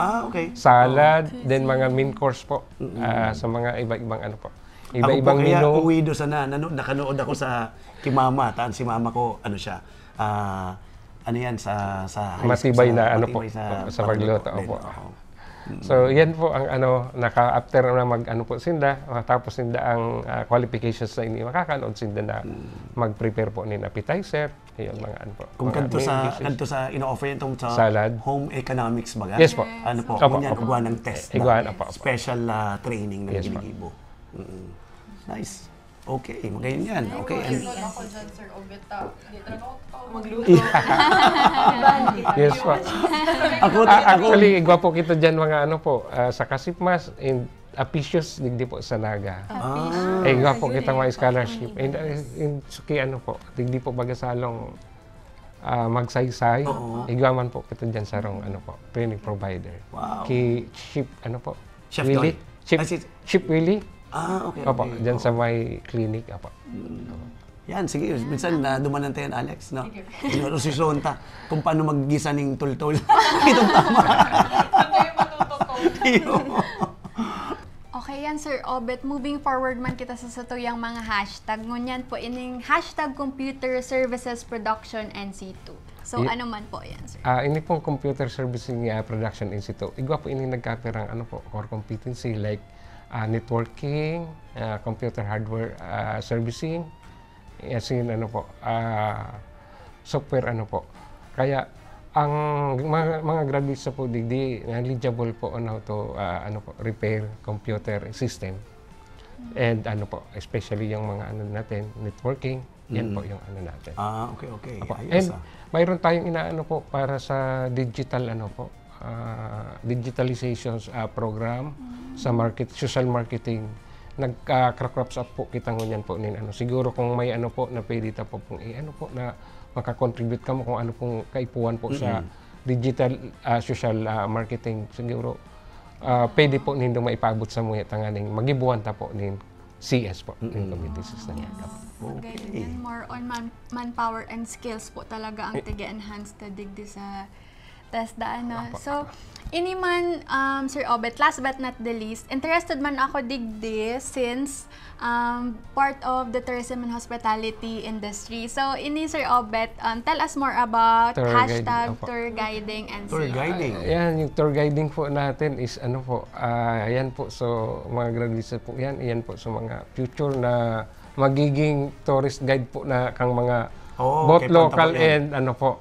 salad, then mga main course po, ah, sa mga iba-ibang ano po. Iba-ibang menu. Ako po kaya uwido sana, nano-, nakanood ako sa ki mama, taan si mama ko, ano siya, ah, ano yan, sa, sa high school, matibay na, ano po, matibay sa pagluto din. Opo. So, yan po ang ano, naka-, after na mag-ano po sinda, matapos sinda ang, ah, qualifications na ini, makakanood sinda na mag-prepare po nin appetizer, yung mga ano po, mga main dishes. Kung kadto sa, kadto sa ino-offer yan tong sa home economics baga? Yes po. Ano po, ngunyan, igwa ng test na. Igwa na po, opo. Special, ah, training na ginigibo. Nice. Okay, magayon yan. Okay, and ako dyan, Sir Obet, ah, di talaga ako totoo magluto. Yes po. Ako, ah, actually, igwa po kita dyan mga ano po, ah, sa Kasipmas, in Apicius, digdi po sa Naga. Ah. Eh, igwa po kita mga scholarship. And, uh, in Suki, ano po, digdi po Bagasalong, ah, Magsaysay. Oo. Igwa man po kita dyan sa rong, ano po, training provider. Wow. Ki Chief, ano po? Chef Willie? Don. Chief, ah, si Chief Willie? Ah, okay, okay. Opo, dyan sa may clinic, opo. Mm. Yan, sige, minsan na dumanan tayo, Alex, no? Sige. Inuusisyon ta kung paano maggisa ning tultol. Itong tama. Saan tayo matututo? Iyo. Okay yan, Sir Obet. Moving forward man kita sa satuyang mga hashtag. Ngunyan po, ining hashtag computer services production N C two. So, ano man po yan, sir? Ah, ini pong computer servicing, ah, production institute, igwa po ini nagkapirang, ano po, core competency like, ah, networking, ah, computer hardware, ah, servicing, as in, ano po, ah, software, ano po. Kaya, ang mga, mga graduates na po, digdi, eligible po on how to, ah, ano po, repair computer system. And ano po, especially yung mga ano natin, networking, yan po yung ano natin. Ah, okay, okay. Apo. Ayos, ah. And mayroon tayong inaano po para sa digital, ano po, ah, digitalizations, ah, program sa market, social marketing. Nagka-crops up po kita ngunyan po nin ano. Siguro kung may ano po na pwede ta po pong i-ano po na makakontribute kamo kung ano pong kaipuhan po sa digital, ah, social, ah, marketing. Siguro, ah, pwede po nindong maipaabot sa mga tanganing magibuhan ta po nin C S po, nin community system. Yes. Okay. Ganyan. More on man-, manpower and skills po talaga ang tig-e-enhance ta digdi sa TESDA, ano. Apo, apo. So, ini man, um, Sir Obet, last but not the least, interested man ako digdi since, um, part of the tourism and hospitality industry. So, ini, Sir Obet, um, tell us more about hashtag tour guiding and safety. Tour guiding. Ah, yan, yung tour guiding po natin is ano po, ah, yan po, so, mga graduates po yan, yan po, so, mga future na magiging tourist guide po na kang mga both local and ano po,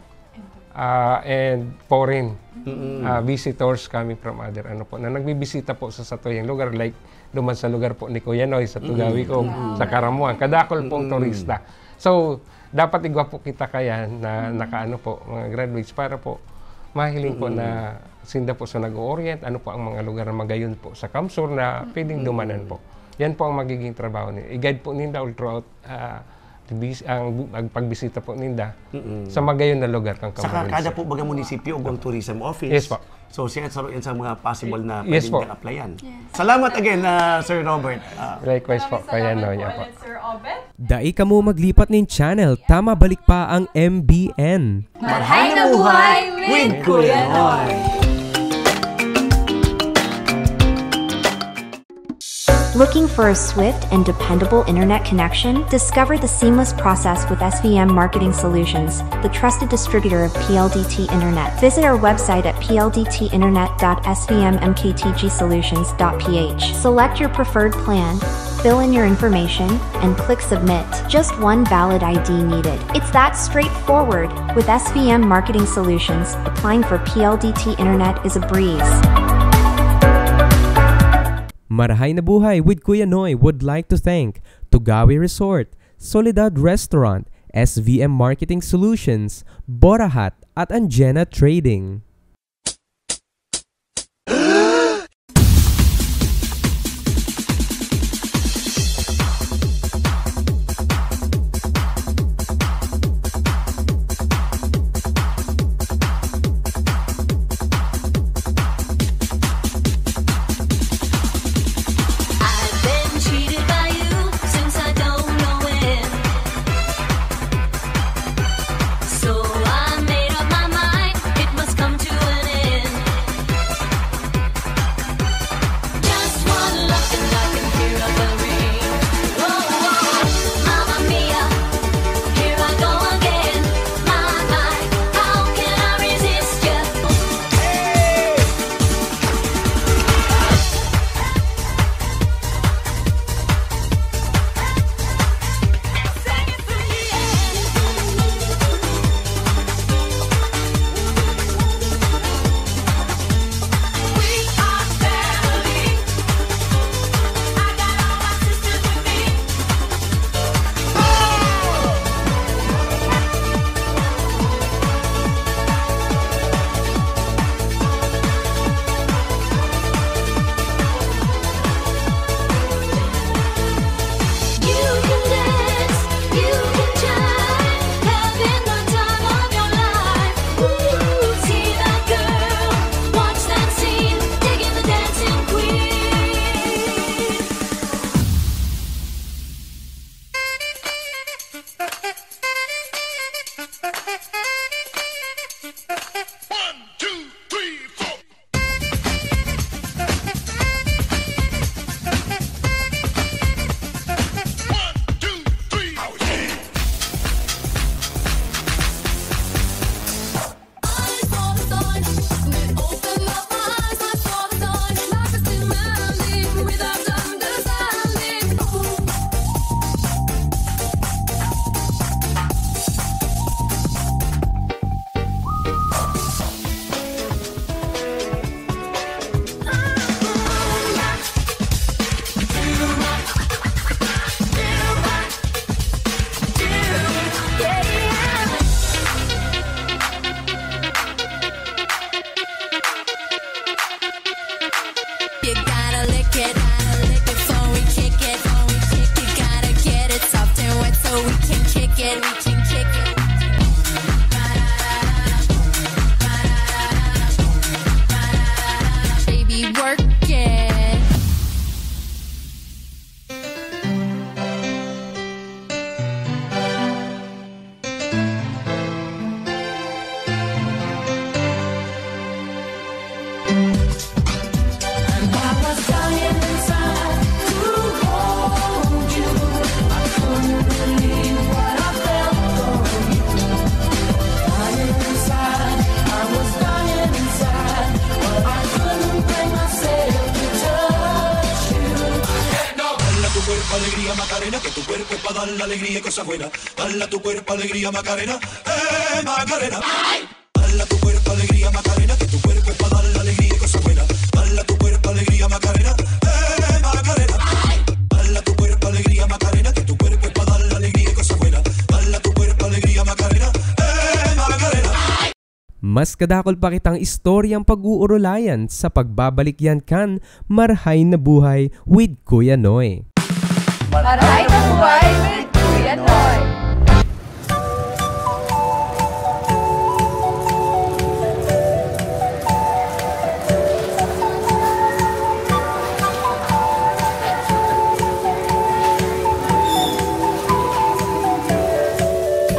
ah, and foreign, ah, visitors coming from other, ano po, na nagbibisita po sa satuyang lugar, like, duman sa lugar po ni Kuya Noy, sa Tugawi ko, sa Caramuan. Kadakol pong turista. So, dapat igwa po kita kaya na nakaano po, mga graduates, para po mahiling po na sinda po sa nag-o-orient, ano po ang mga lugar na magayon po sa CamSur na pwedeng dumanan po. Yan po ang magiging trabaho niya. I-guide po ninda all throughout, ah, the bis-, ang bu-, ang pagbisita po ninda sa magayon na lugar kang Camarines Sur. Saka kada po baga munisipyo, ug ang tourism office. Yes po. So, siya sa, yan sa mga possible na pwedeng applyan. Yes po. Yes. Salamat again, ah, Sir Robert. Ah. Likewise po, Kuya Noy, apo. Maraming salamat po ulit, Sir Obet. Dai kamo maglipat nin channel, ta mabalik pa ang M B N. Marhay na buhay with Kuya Noy. Looking for a swift and dependable internet connection? Discover the seamless process with S V M Marketing Solutions, the trusted distributor of P L D T Internet. Visit our website at P L D T internet dot S V M M K T G solutions dot P H. Select your preferred plan, fill in your information, and click submit. Just one valid I D needed. It's that straightforward. With S V M Marketing Solutions, applying for P L D T Internet is a breeze. Marahay na Buhay with Kuya Noy would like to thank Tugawi Resort, Soledad Restaurant, S V M Marketing Solutions, Borahat, at Anjena Trading. Everything chicken. Baby, work it. Dala tu cuerpo alegría, Macarena, que tu cuerpo es pa' dar la alegría y cosa buena. Dala tu cuerpo alegría, Macarena, eh, Macarena. Dala tu cuerpo alegría, Macarena, que tu cuerpo es pa' dar la alegría y cosa buena. Dala tu cuerpo alegría, Macarena, eh, Macarena. Dala tu cuerpo alegría, Macarena, que tu cuerpo es pa' dar la alegría y cosa buena. Dala tu cuerpo alegría, Macarena, eh, Macarena. Mas kadakul pa kitang istoryang pag-uurulayan sa pagbabalik yan kan Marhay na Buhay with Kuya Noy. Marhay na Buhay with Kuya Noy.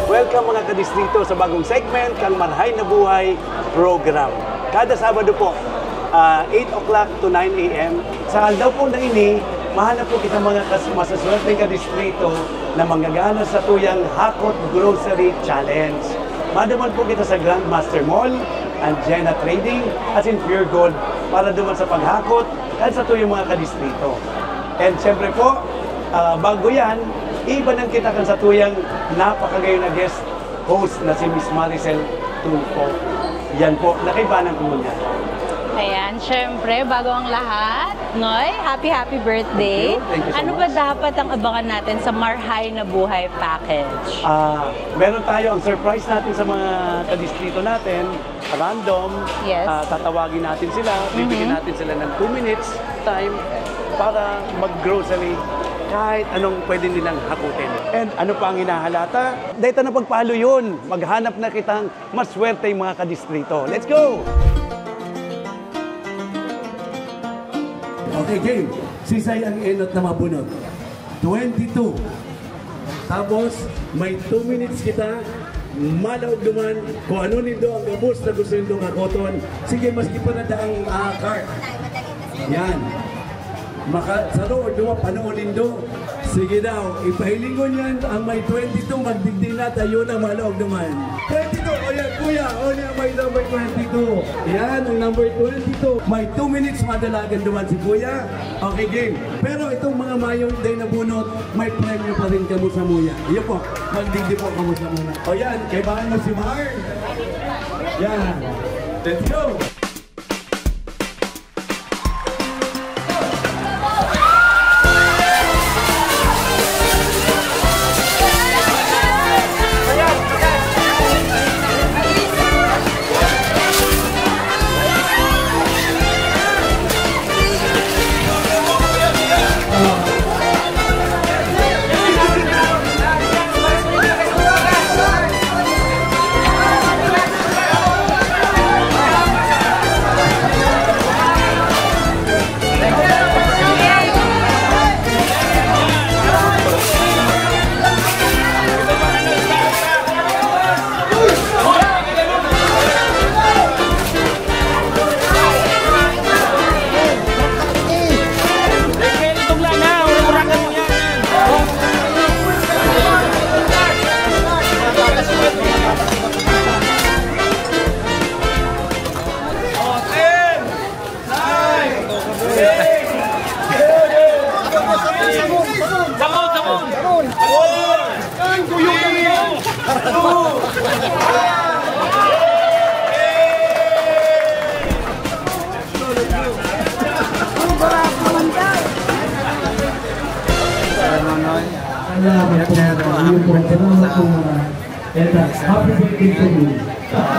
Welcome, mga kadistrito, sa bagong segment kan Marhay na Buhay program. Kada Sabado po, ah, eight o'clock to nine a m. Sa aldaw po na ini, mahanap po kita mga kas-, masaswerteng kadistrito na manggagana sa tuyang Hakot Grocery Challenge. Maduman po kita sa Grandmaster Mall, Anjena Trading, asin Pure Gold para duman sa paghakot kan satuyang mga kadistrito. And syempre po, ah, bago yan, iibanan kita kan satuyang napakagayon na guest host na si Miss Maricel Tulfo. Yan po, nakaibanan ko niya. Ayan, syempre, bago ang lahat, Noy, happy, happy birthday. Thank you. Thank you so much. Ano ba dapat ang abangan natin sa Marhay na Buhay package? Ah, meron tayo ang surprise natin sa mga kadistrito natin. Random, Yes. ah, tatawagin natin sila, bibigyan Mhm. natin sila ng two minutes time para mag-grocery kahit anong pwede nilang hakutin. And ano pa ang hinahalata? Dahil na pagpahalo yun, maghanap na kitang maswerteng mga kadistrito. Let's go! Okay, game. Sisay ang enot na mabunot. Twenty-two. Tapos, may two minutes kita. Malaog duman, kung ano nindo ang gabos na gusto nindo kakoton, sige, maski pa na daang, ah, cart. Yan. Maka-, saro o duwa, panoon nindo. Sige daw, ipahilingon yan ang may twenty-two, magdigdi na, tayo na, malaog duman. Twenty-two, o yan, kuya, o yan, may number twenty-two. Yan, ang number twenty-two. May two minutes, madalagan duman si kuya. Okay, game. Pero itong mga mayo dai nabunot, may premyo pa rin kamo sa muya. Iyo po, magdigdi po kamo sa muna. O yan, kaibahan mo si Mar. Yan. Let's go!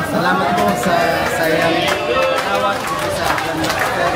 Salamat po sa, sa iyong tawag sa Grandmaster.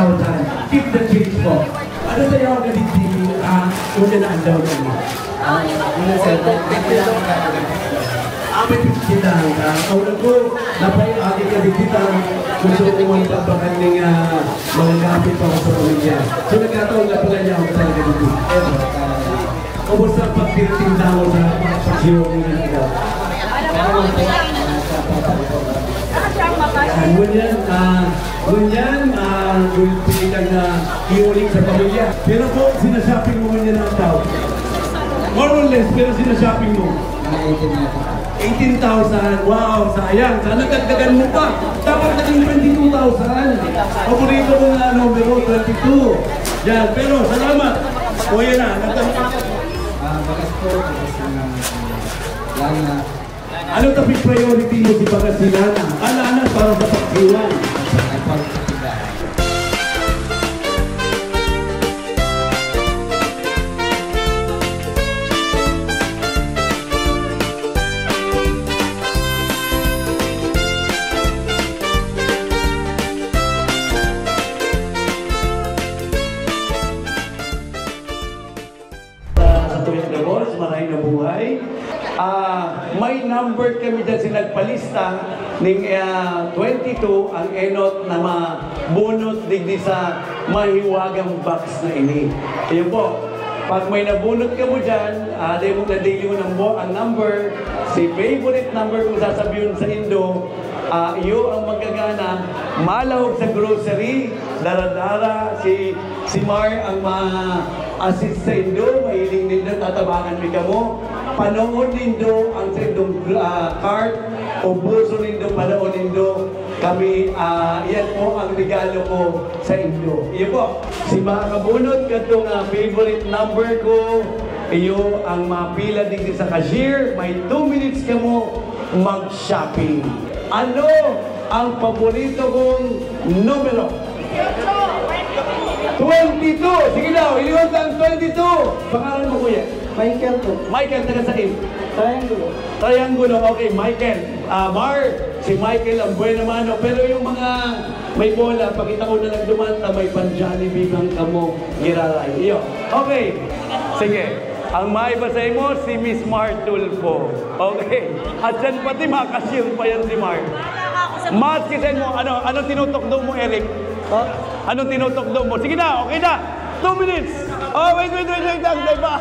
Keep the change po. Ano sa iyo ang nagiging, ah, una na ang daw na niya? Ah, una, sir, may kailangan ka. Ah, may fifty lang ka. Ang una ko, napay-agi ka digdi ta. Gusto ko mong pagbakan ng, ah, mga gamit para sa pamilya. So, nagkataon na pala niya ako talaga dito. Kumusta ang pagtitinda mo sa pagsiwag ng mga ito? Ngunyan, ah, ngunyan, ah, gulpi ka na iuling sa pamilya. Pero po, sinashopping mo ngunyan ang tao. More or less, pero sinashopping mo. Mga eighteen na ito. Eighteen thousand. Wow, sayang. Sana dagdagan mo pa. Dapat naging twenty-two thousand. Paborito ko nga numero, twenty-two. Yan, pero salamat. O, yan na. Nagdam- Ah, bagas po, tapos yung, ah, lana. Ano tapos priority mo si Pangasinan? Ang lana para sa pagsiwag. Ay, pag- Sa, sa Kuya Gabos, maray na buhay. Ah, may number kami dyan, si nagpalista ning, ah, twenty-two ang enot na mabunot digdi sa mahiwagang box na ini. Ayun po. Pag may nabunot ka mo dyan, ah, dahil mo nadili mo ng bo-, ang number, si favorite number kung sasabihin sa indo, ah, iyo ang magagana, malahog sa grocery, dara-dara, si, si Mar ang ma-assist sa indo, mahiling nindo, tatabangan mi kamo. Panoon nindo ang sa indong, ah, cart, ubuson nindo, panoon nindo. Kami, ah, yan po ang regalo ko sa inyo. Iyo po, si makakabunot kadto nga favorite number ko, iyo ang mapila digdi sa cashier, may two minutes kamo mag-shopping. Ano ang paborito kong numero? Twenty-two! Sige daw, iliwan ang twenty-two! Pangalan mo, kuya? Michael po. Michael, taga saan? Triangulo. Triangulo, okay, Michael. Ah, Mar, si Michael ang buena mano. Pero yung mga may bola, pakita ko na lang duman ta may pan-Jollibee bang kamo giraray. Iyo. Okay. Sige. Ang maiba sa imo, si Miss Mar Tulfo. Okay. At yan pati, makashield pa yan si Mar. Maski sa imo, ano, ano tinutukdo mo, Eric? Oh. Ano tinutukdo mo? Sige na, okay na. Two minutes. Oh, wait, wait, wait, wait. Ang iba.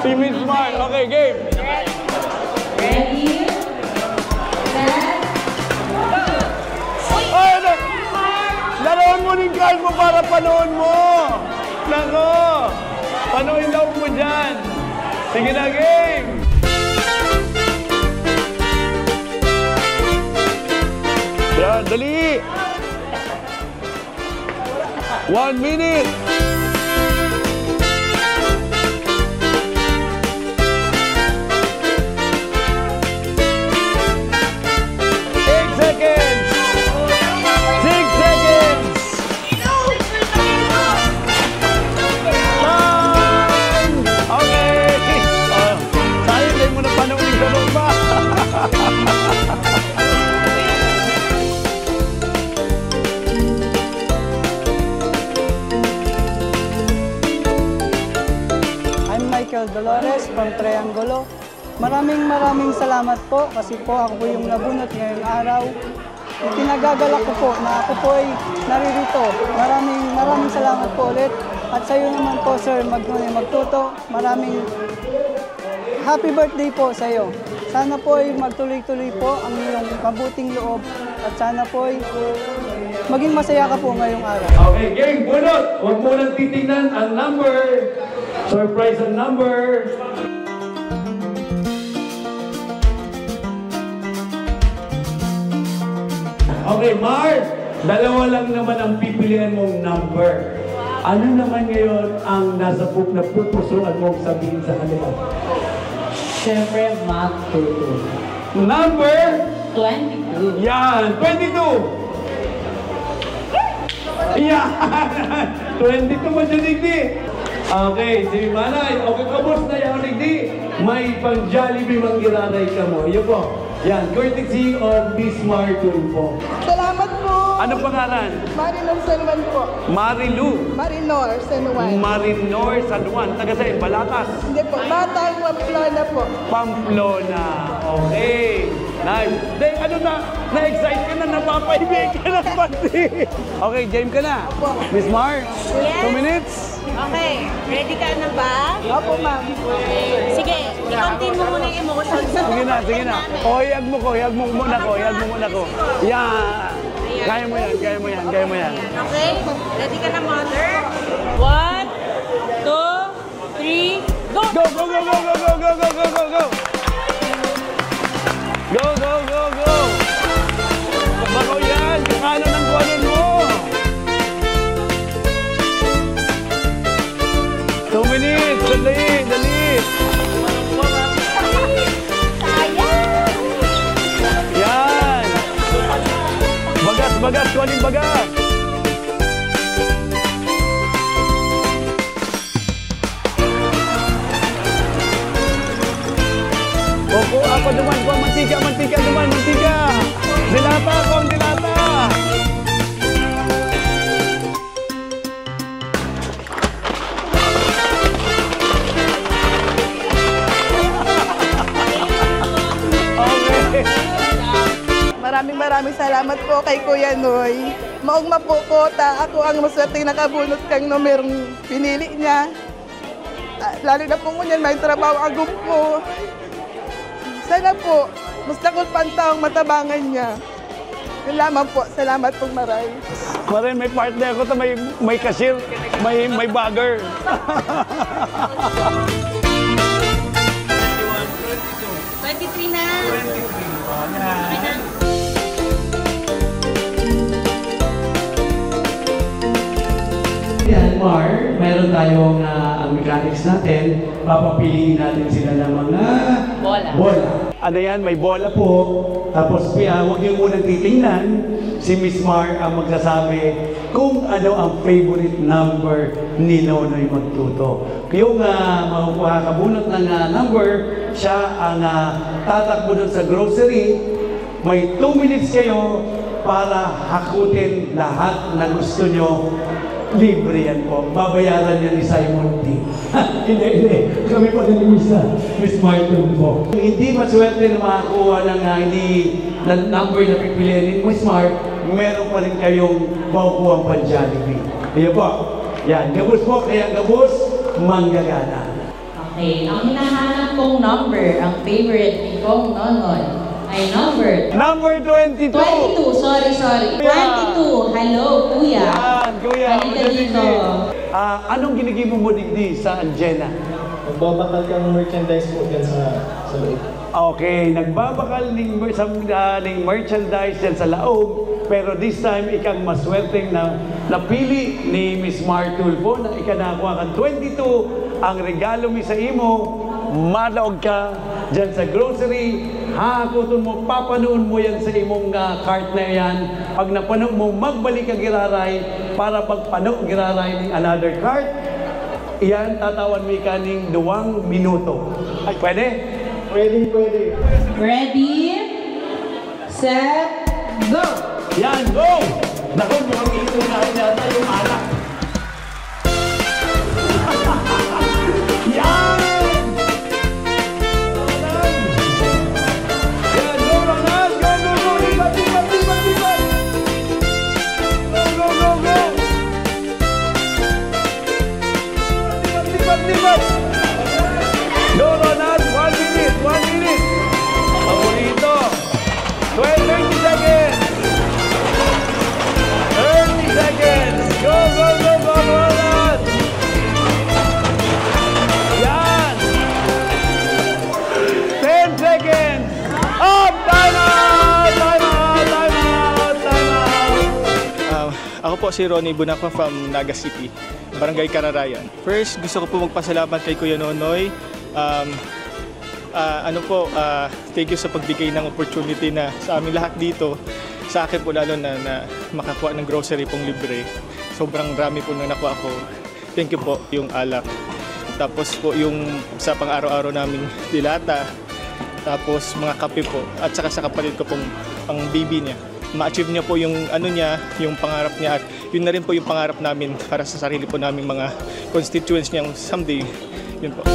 Si Miss Mar. Okay, game. Ready? Set? Go! Ay, ano? Laruan mo ning card mo para panoon mo. Nako. Panood daw mo dyan. Sige na, game. Yan, dali. One minute. Eight seconds. Six seconds. Time! Okay. Oh, sayang, di mo na panahon yung ganun ba? I'm Michael Dolores from Triangulo. Maraming, maraming salamat po kasi po ako po yung nabunot ngayong araw. Itinagagalak ko po na ako po ay naririto. Maraming, maraming salamat po ulit. At sa'yo naman po, Sir Magnoy Magtuto, maraming happy birthday po sa'yo. Sana po ay magtuloy-tuloy po ang iyong mabuting loob. At sana po ay maging masaya ka po ngayong araw. Okay, game, bunot! Huwag mo nang titingnan ang number. Surprise ang number. Okay, Mar, dalawa lang naman ang pipilian mong number. Ano naman ngayon ang nasa pu-, napupusuan mong sabihin sa kanila? Siyempre, Magtuto. Number? Twenty-two. Yan, twenty-two. Yan! Twenty-two pa siya, digdi. Okay, si Manay. Okay, kabos na yan, digdi. May pang Jollibee mang giraray kamo. Iyo po. Yan, courtesy of Miss Martin po. Salamat po! Ano pangalan? Marilou San Juan po. Marilu. Marinor San Juan. Marinor San Juan. Taga saan? Balatas? Hindi po. Batang Pamplona po. Pamplona. Okay. Nice. Dahil ano na, na-excite ka na, napapaibig ka na pati. Okay, game ka na. Opo. Miss Mar, Yes. two minutes. Okay. Ready ka na ba? Opo, ma'am. Sige, i-contain mo muna yung emotions mo. Sige na, sige na. Tignan namin. O, hiyag mo ko, hiyag mo muna ko, hiyag mo muna ko. Yan. Ayan. Kaya mo yan, kaya mo yan, kaya mo yan. Okay? Ready ka na, mother? One, two, three, go! Go, go, go, go! Go, go, go, go! Bako yan! Kung ano nang kuhanin mo! Two minutes! Dali! Dali! Sayang! Yan! Bagas! Bagas! Kuhanin bagas! Opo, apa duman? Kuha mantika, mantika duman, mantika! Dilata, kuha ang dilata! Okay. Maraming, maraming salamat po kay Kuya Noy. Maogma po ko ta ako ang maswerteng nakabunot kan numerong pinili niya. Ah, lalo na po ngunyan, may trabaho agom po. Sana po, mas dakul pa ang taong matabangan niya. Yun lamang po. Salamat pong maray. Maray, may partner ko ta may, may cashier, may, may bagger. Twenty-three na. Yan, Mar, meron tayong, ah, ang mechanics natin. Papapiliin natin sila ng mga Bola. bola. Ano yan? May bola po. Tapos, ah, huwag niyo munang titingnan. Si Miss Mar ang magsasabi kung ano ang favorite number ni Nonoy Magtuto. Yung, ah, makakabunot ng, ah, number, siya ang, ah, tatakbo dun sa grocery. May two minutes kayo para hakutin lahat na gusto nyo. Libre yan po. Babayaran yan ni Simon T. Hindi, hindi. Kami po ni Miss, ah, Miss Martin po. Kung hindi maswerte na makakuha ng, ah, hindi, na number na pipiliin ni Miss Mar, meron pa rin kayong makukuha pang Jollibee. Ayan po. Yan. Gabos po. Kaya gabos, manggagana. Okay, ang hinahanap kong number, ang favorite ni Kong Nonoy, ay number Number twenty-two. twenty-two. Sorry, sorry. Yeah. Twenty-two. Hello, kuya. Yan, kuya. Halika Magandang dito. evening. Ah, anong ginigibo mo digdi sa Anjena? Nagbabakal kang merchandise po dyan sa, sa loob. Okay, nagbabakal ning mer-, sa, ah, ning merchandise dyan sa laog, pero this time, ikang maswerteng na napili ni Miss Mar Tulfo na ika nakakuha kan twenty-two. Ang regalo mi sa imo, madaog ka dyan sa grocery, hahakoton mo, papanoon mo yan sa imong, ah, cart na yan. Pag napano mo, magbalik ka giraray para pagpano giraray ning another cart. Iyan, tatawan mi ka ning duwang minuto. Ay, pwede? Pwede, pwede. Ready, set, go! Yan, go! Naku, mukhang iinunahin yata yung alak. Yan! Yan, go, Ronald! Go, go, go! Lipat, lipat, lipat, lipat! Go, go, go, go! Lipat, lipat, lipat! Go, Ronald! One minute! One minute! Paborito! Twenty seconds! Thirty seconds! Go, go, go, go, Ronald! Yan! Ten seconds! Up! Time out! Time out! Time out! Time out! Ah, ako po si Ronnie Bunacua from Naga City, Barangay Kararayan. First, gusto ko po magpasalamat kay Kuya Nonoy. Um, ah, ano po, ah, thank you sa pagbigay ng opportunity na sa aming lahat dito, sa akin po lalo na, na makakuha ng grocery pong libre. Sobrang dami po na nakuha ko. Thank you po, yung alak. Tapos po yung sa pang-araw-araw naming dilata. Tapos mga kape po. At saka sa kapatid ko pong pang-baby niya. ma-achieve niya po yung ano niya, yung pangarap niya, at yun na rin po yung pangarap namin para sa sarili po naming mga constituents niyang someday. Yun po.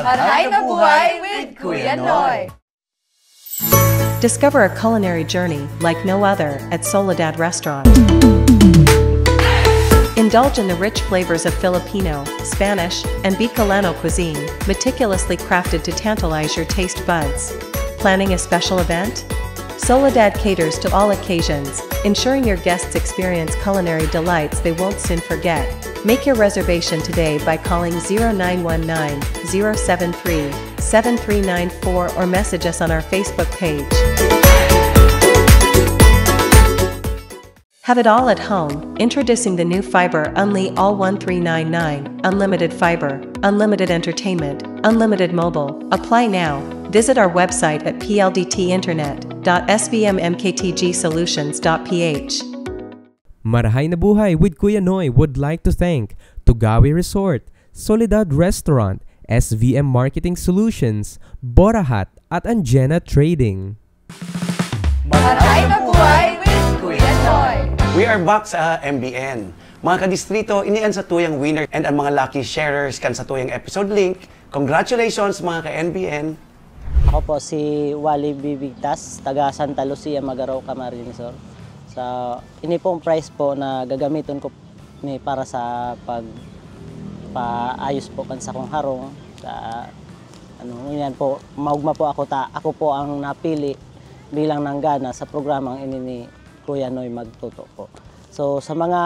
Marhay na buhay with Kuya Noy. Discover a culinary journey like no other at Soledad Restaurant. Indulge in the rich flavors of Filipino, Spanish, and Bicolano cuisine, meticulously crafted to tantalize your taste buds. Planning a special event? Soledad caters to all occasions, ensuring your guests experience culinary delights they won't soon forget. Make your reservation today by calling zero nine one nine, zero seven three, seven three nine four or message us on our Facebook page. Have it all at home. Introducing the new Fiber Unli All one three nine nine. Unlimited fiber, unlimited entertainment, unlimited mobile. Apply now. Visit our website at pldt.internet.svmmktgsolutions.ph. Marahay na Buhay with Kuya Noy would like to thank Tugawi Resort, Soledad Restaurant, S V M Marketing Solutions, Borahat, at Anjena Trading. Marahay na buhay with Kuya Noy! We are back sa M B N. Mga kadistrito, ini an satuyang winner and ang mga lucky sharers kan satuyang episode link. Congratulations, mga ka-M B N! Ako po si Wally Bibigtas, taga Santa Lucia, Magarao, Camarines Sur. Sa ini pong prize po na gagamiton ko ni para sa pagpaayos po kan sakong harong sa ano, yan po, maugma po ako ta, ako po ang napili bilang nanggana sa programang ini ni Kuya Noy Magtuto po. So sa mga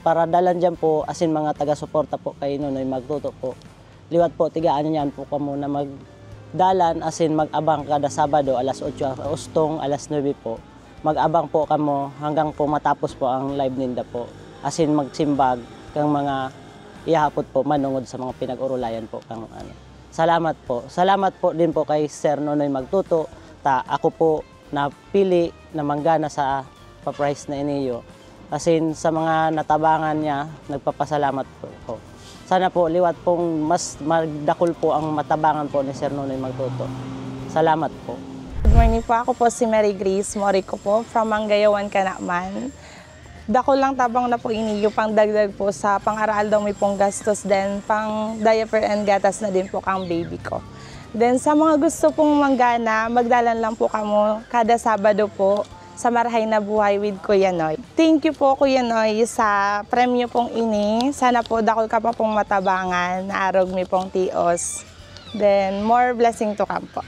paradalan diyan po, asin mga taga-suporta po kay Nonoy Magtuto po, liwat po, tigaan niyan po kamo na magdalan asin mag-abang kada Sabado alas otso hastong alas nuebe po. Mag-abang po kamo hanggang po matapos po ang live ninda po. Asin magsimbag kang mga ihapot po manongod sa mga pinag-orolayan po kang ano. Salamat po. Salamat po din po kay Sir Nonoy Magtuto ta ako po napili na manggana sa pa-prize na iniyo. Asin sa mga natabangan niya, nagpapasalamat po ako. Sana po liwat pong mas magdakul po ang matabangan po ni Sir Nonoy Magtuto. Salamat po. Good morning po. Ako po si Mary Grace Morico po, from Mangayawan, Canaman. Dakul lang tabang na po iniyo pang dagdag po sa pang-araaldong mi pong gastos, then pang diaper and gatas na din po kang baby ko. Then sa mga gusto pong manggana, magdalan lang po kamo kada Sabado po sa Marahay na Buhay with Kuya Noy. Thank you po, Kuya Noy, sa premyo pong ini. Sana po dakul ka pa pong matabangan na arog mi pong tios. Then, more blessing to come po.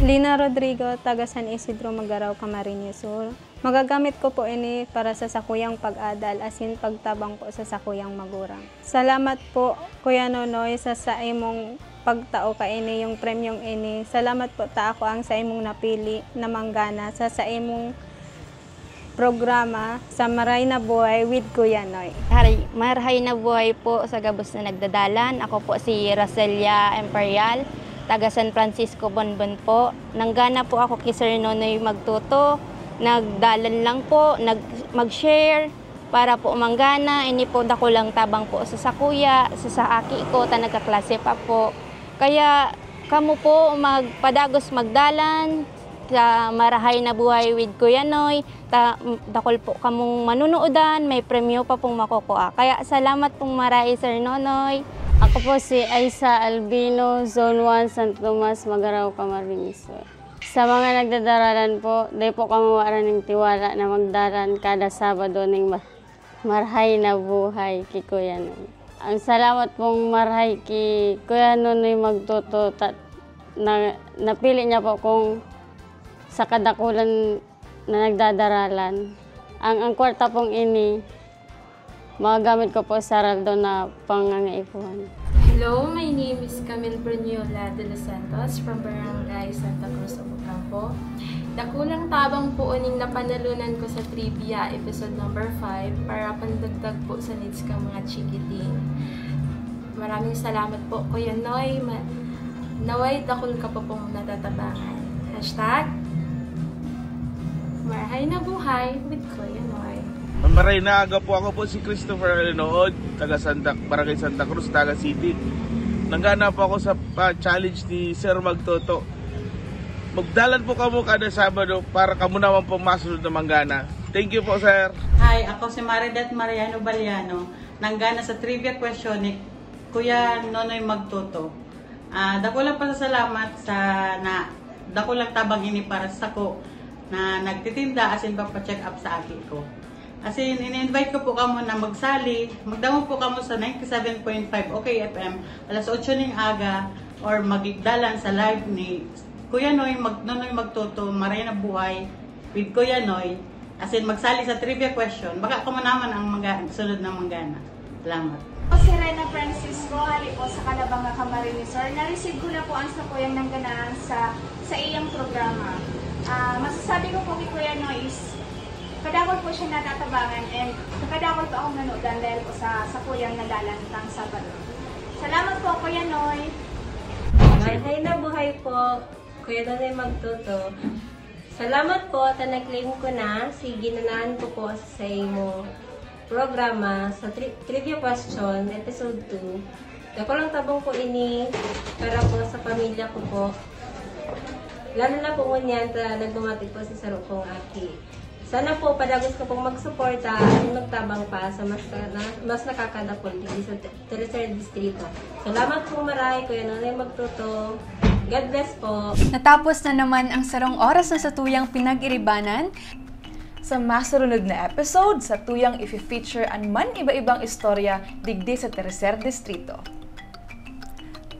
Lina Rodrigo, taga San Isidro, Magarao, Camarines Sur. Magagamit ko po ini para sa sakuyang pag-adal asin pagtabang po sa sakuyang magurang. Salamat po, Kuya Nonoy, sa saimong pagtao kaini yung premyong ini. Salamat po ta ako ang saimong napili na manggana sa saimong programa sa Maray na Buhay with Kuya Noy. Haray, marhay na buhay po sa gabos na nagdadalan. Ako po si Roselia Imperial, taga San Francisco, Bonbon po. Nanggana po ako kay Sir Nonoy Magtuto. Nagdalan lang po, nag, mag-share para po manggana. Ini po dakulang tabang po sa sakuya, sa, sa aki ko, ta nagkaklase pa po. Kaya kamo po magpadagos magdalan sa Marahay na Buhay with Kuya Noy. Ta, dakol po kamong manunuodan, may premyo pa pong makukua. Kaya salamat pong maray, Sir Nonoy. Ako po si Aisa Albino, Zone one, San Tomas, Magarao, Camarines Sur. Sa mga nagdadaralan po, dai po kamo mawaran ning tiwala na magdaran kada Sabado ning ma-, marhay na buhay ki Kuya Noy. Ang salamat pong marhay ki Kuya Nonoy Magtuto ta, na, napili niya po kung sa kadakulan na nagdadaralan. Ang, ang kwarta pong ini, magagamit ko po sa aral doon na pangangaipuhan. Hello, my name is Camille Bruniola de los Santos from Barangay Santa Cruz, Ocampo. Dakulang tabang po uning napanalunan ko sa trivia episode number five para pandagdag po sa needs kang mga chikiting. Maraming salamat po, Kuya Noy. Ma- naway dakul ka pa pong natatabangan. Hashtag Marhay na Buhay with Kuya Noy. Maray na aga po. Ako po si Christopher Alinood, taga Santa, Barangay Santa Cruz, Naga City. Nanggana po ako sa pa-challenge ni Sir Magtoto. Magdalan po kamo kada Sabado para kamo naman po masunod na manggana. Thank you po, sir. Hi, ako si Maridet Mariano Baliano. Nanggana sa trivia question ni Kuya Nonoy Magtoto. Ah, dakulang pasasalamat sa na dakulang tabang ini para sa sako na nagtitinda asin pagpa-check up sa aki ko. Asin, ini-invite ko po kamo na magsali. Magdamo po kamo sa ninety-seven point five O K F M, alas otso ning aga, or magdalan sa live ni Kuya Noy, Mag, Nonoy Magtoto, Maray na Buhay, with Kuya Noy. Asin, magsali sa trivia question. Baka kamo naman ang mga sunod na manggana. Salamat. Ako si Rena Francisco, hali po sa Calabanga, Camarines Sur. Na-receive ko na po ang sakuyang nangganaan sa sa iyang programa. Ah, masasabi ko po kay Kuya Noy is kadakol po siya natatabangan and kadakol po akong nanudan dahil po sa sakuyang nadalan tang Sabado. Salamat po, Kuya Noy. Maray na buhay po, Kuya Nonoy Magtoto. Salamat po ta na-claim ko na si ginanahan ko po sa imo programa sa tri- trivia question episode two. Dakulang tabang po ini para po sa pamilya ko po. Lalo na po ngunyan ta nagmamati po si saro kong aki. Sana po padagos ko pong magsuporta at magtabang pa sa mas, na, mas nakakadakul digdi sa Tercer Distrito. Salamat po maray, Kuya Nonoy Magtoto. God bless po. Natapos na naman ang sarong oras na satuyang pinag-iribanan. Sa masurunod na episode, satuyang ifi-feature an man iba-ibang istorya digdi sa Tercer Distrito.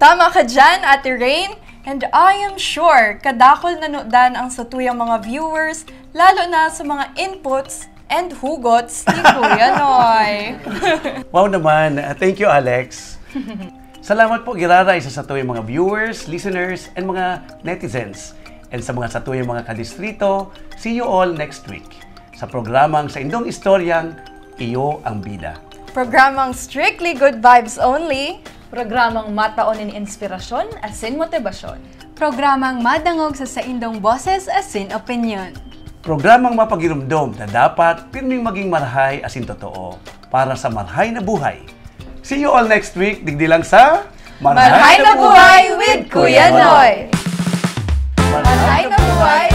Tama ka dyan, Ate Rain. And I am sure, kadakol na nudan ang satuyang mga viewers, lalo na sa mga inputs and hugots ni Kuya Noy. Wow naman. Uh, thank you, Alex. Salamat po giraray sa satuyang mga viewers, listeners, and mga netizens. And sa mga satuyang mga kadistrito, see you all next week sa programang Sa Indong Istoryang Iyo ang Bida. Programang Strictly Good Vibes Only. Programang matao nin inspirasyon asin motibasyon. Programang madangog sa saindong boses asin opinyon. Programang mapagiromdom na dapat pirming maging marhay asin totoo para sa marhay na buhay. See you all next week, digdi lang sa Marhay na Buhay with Kuya Noy! Marhay na Buhay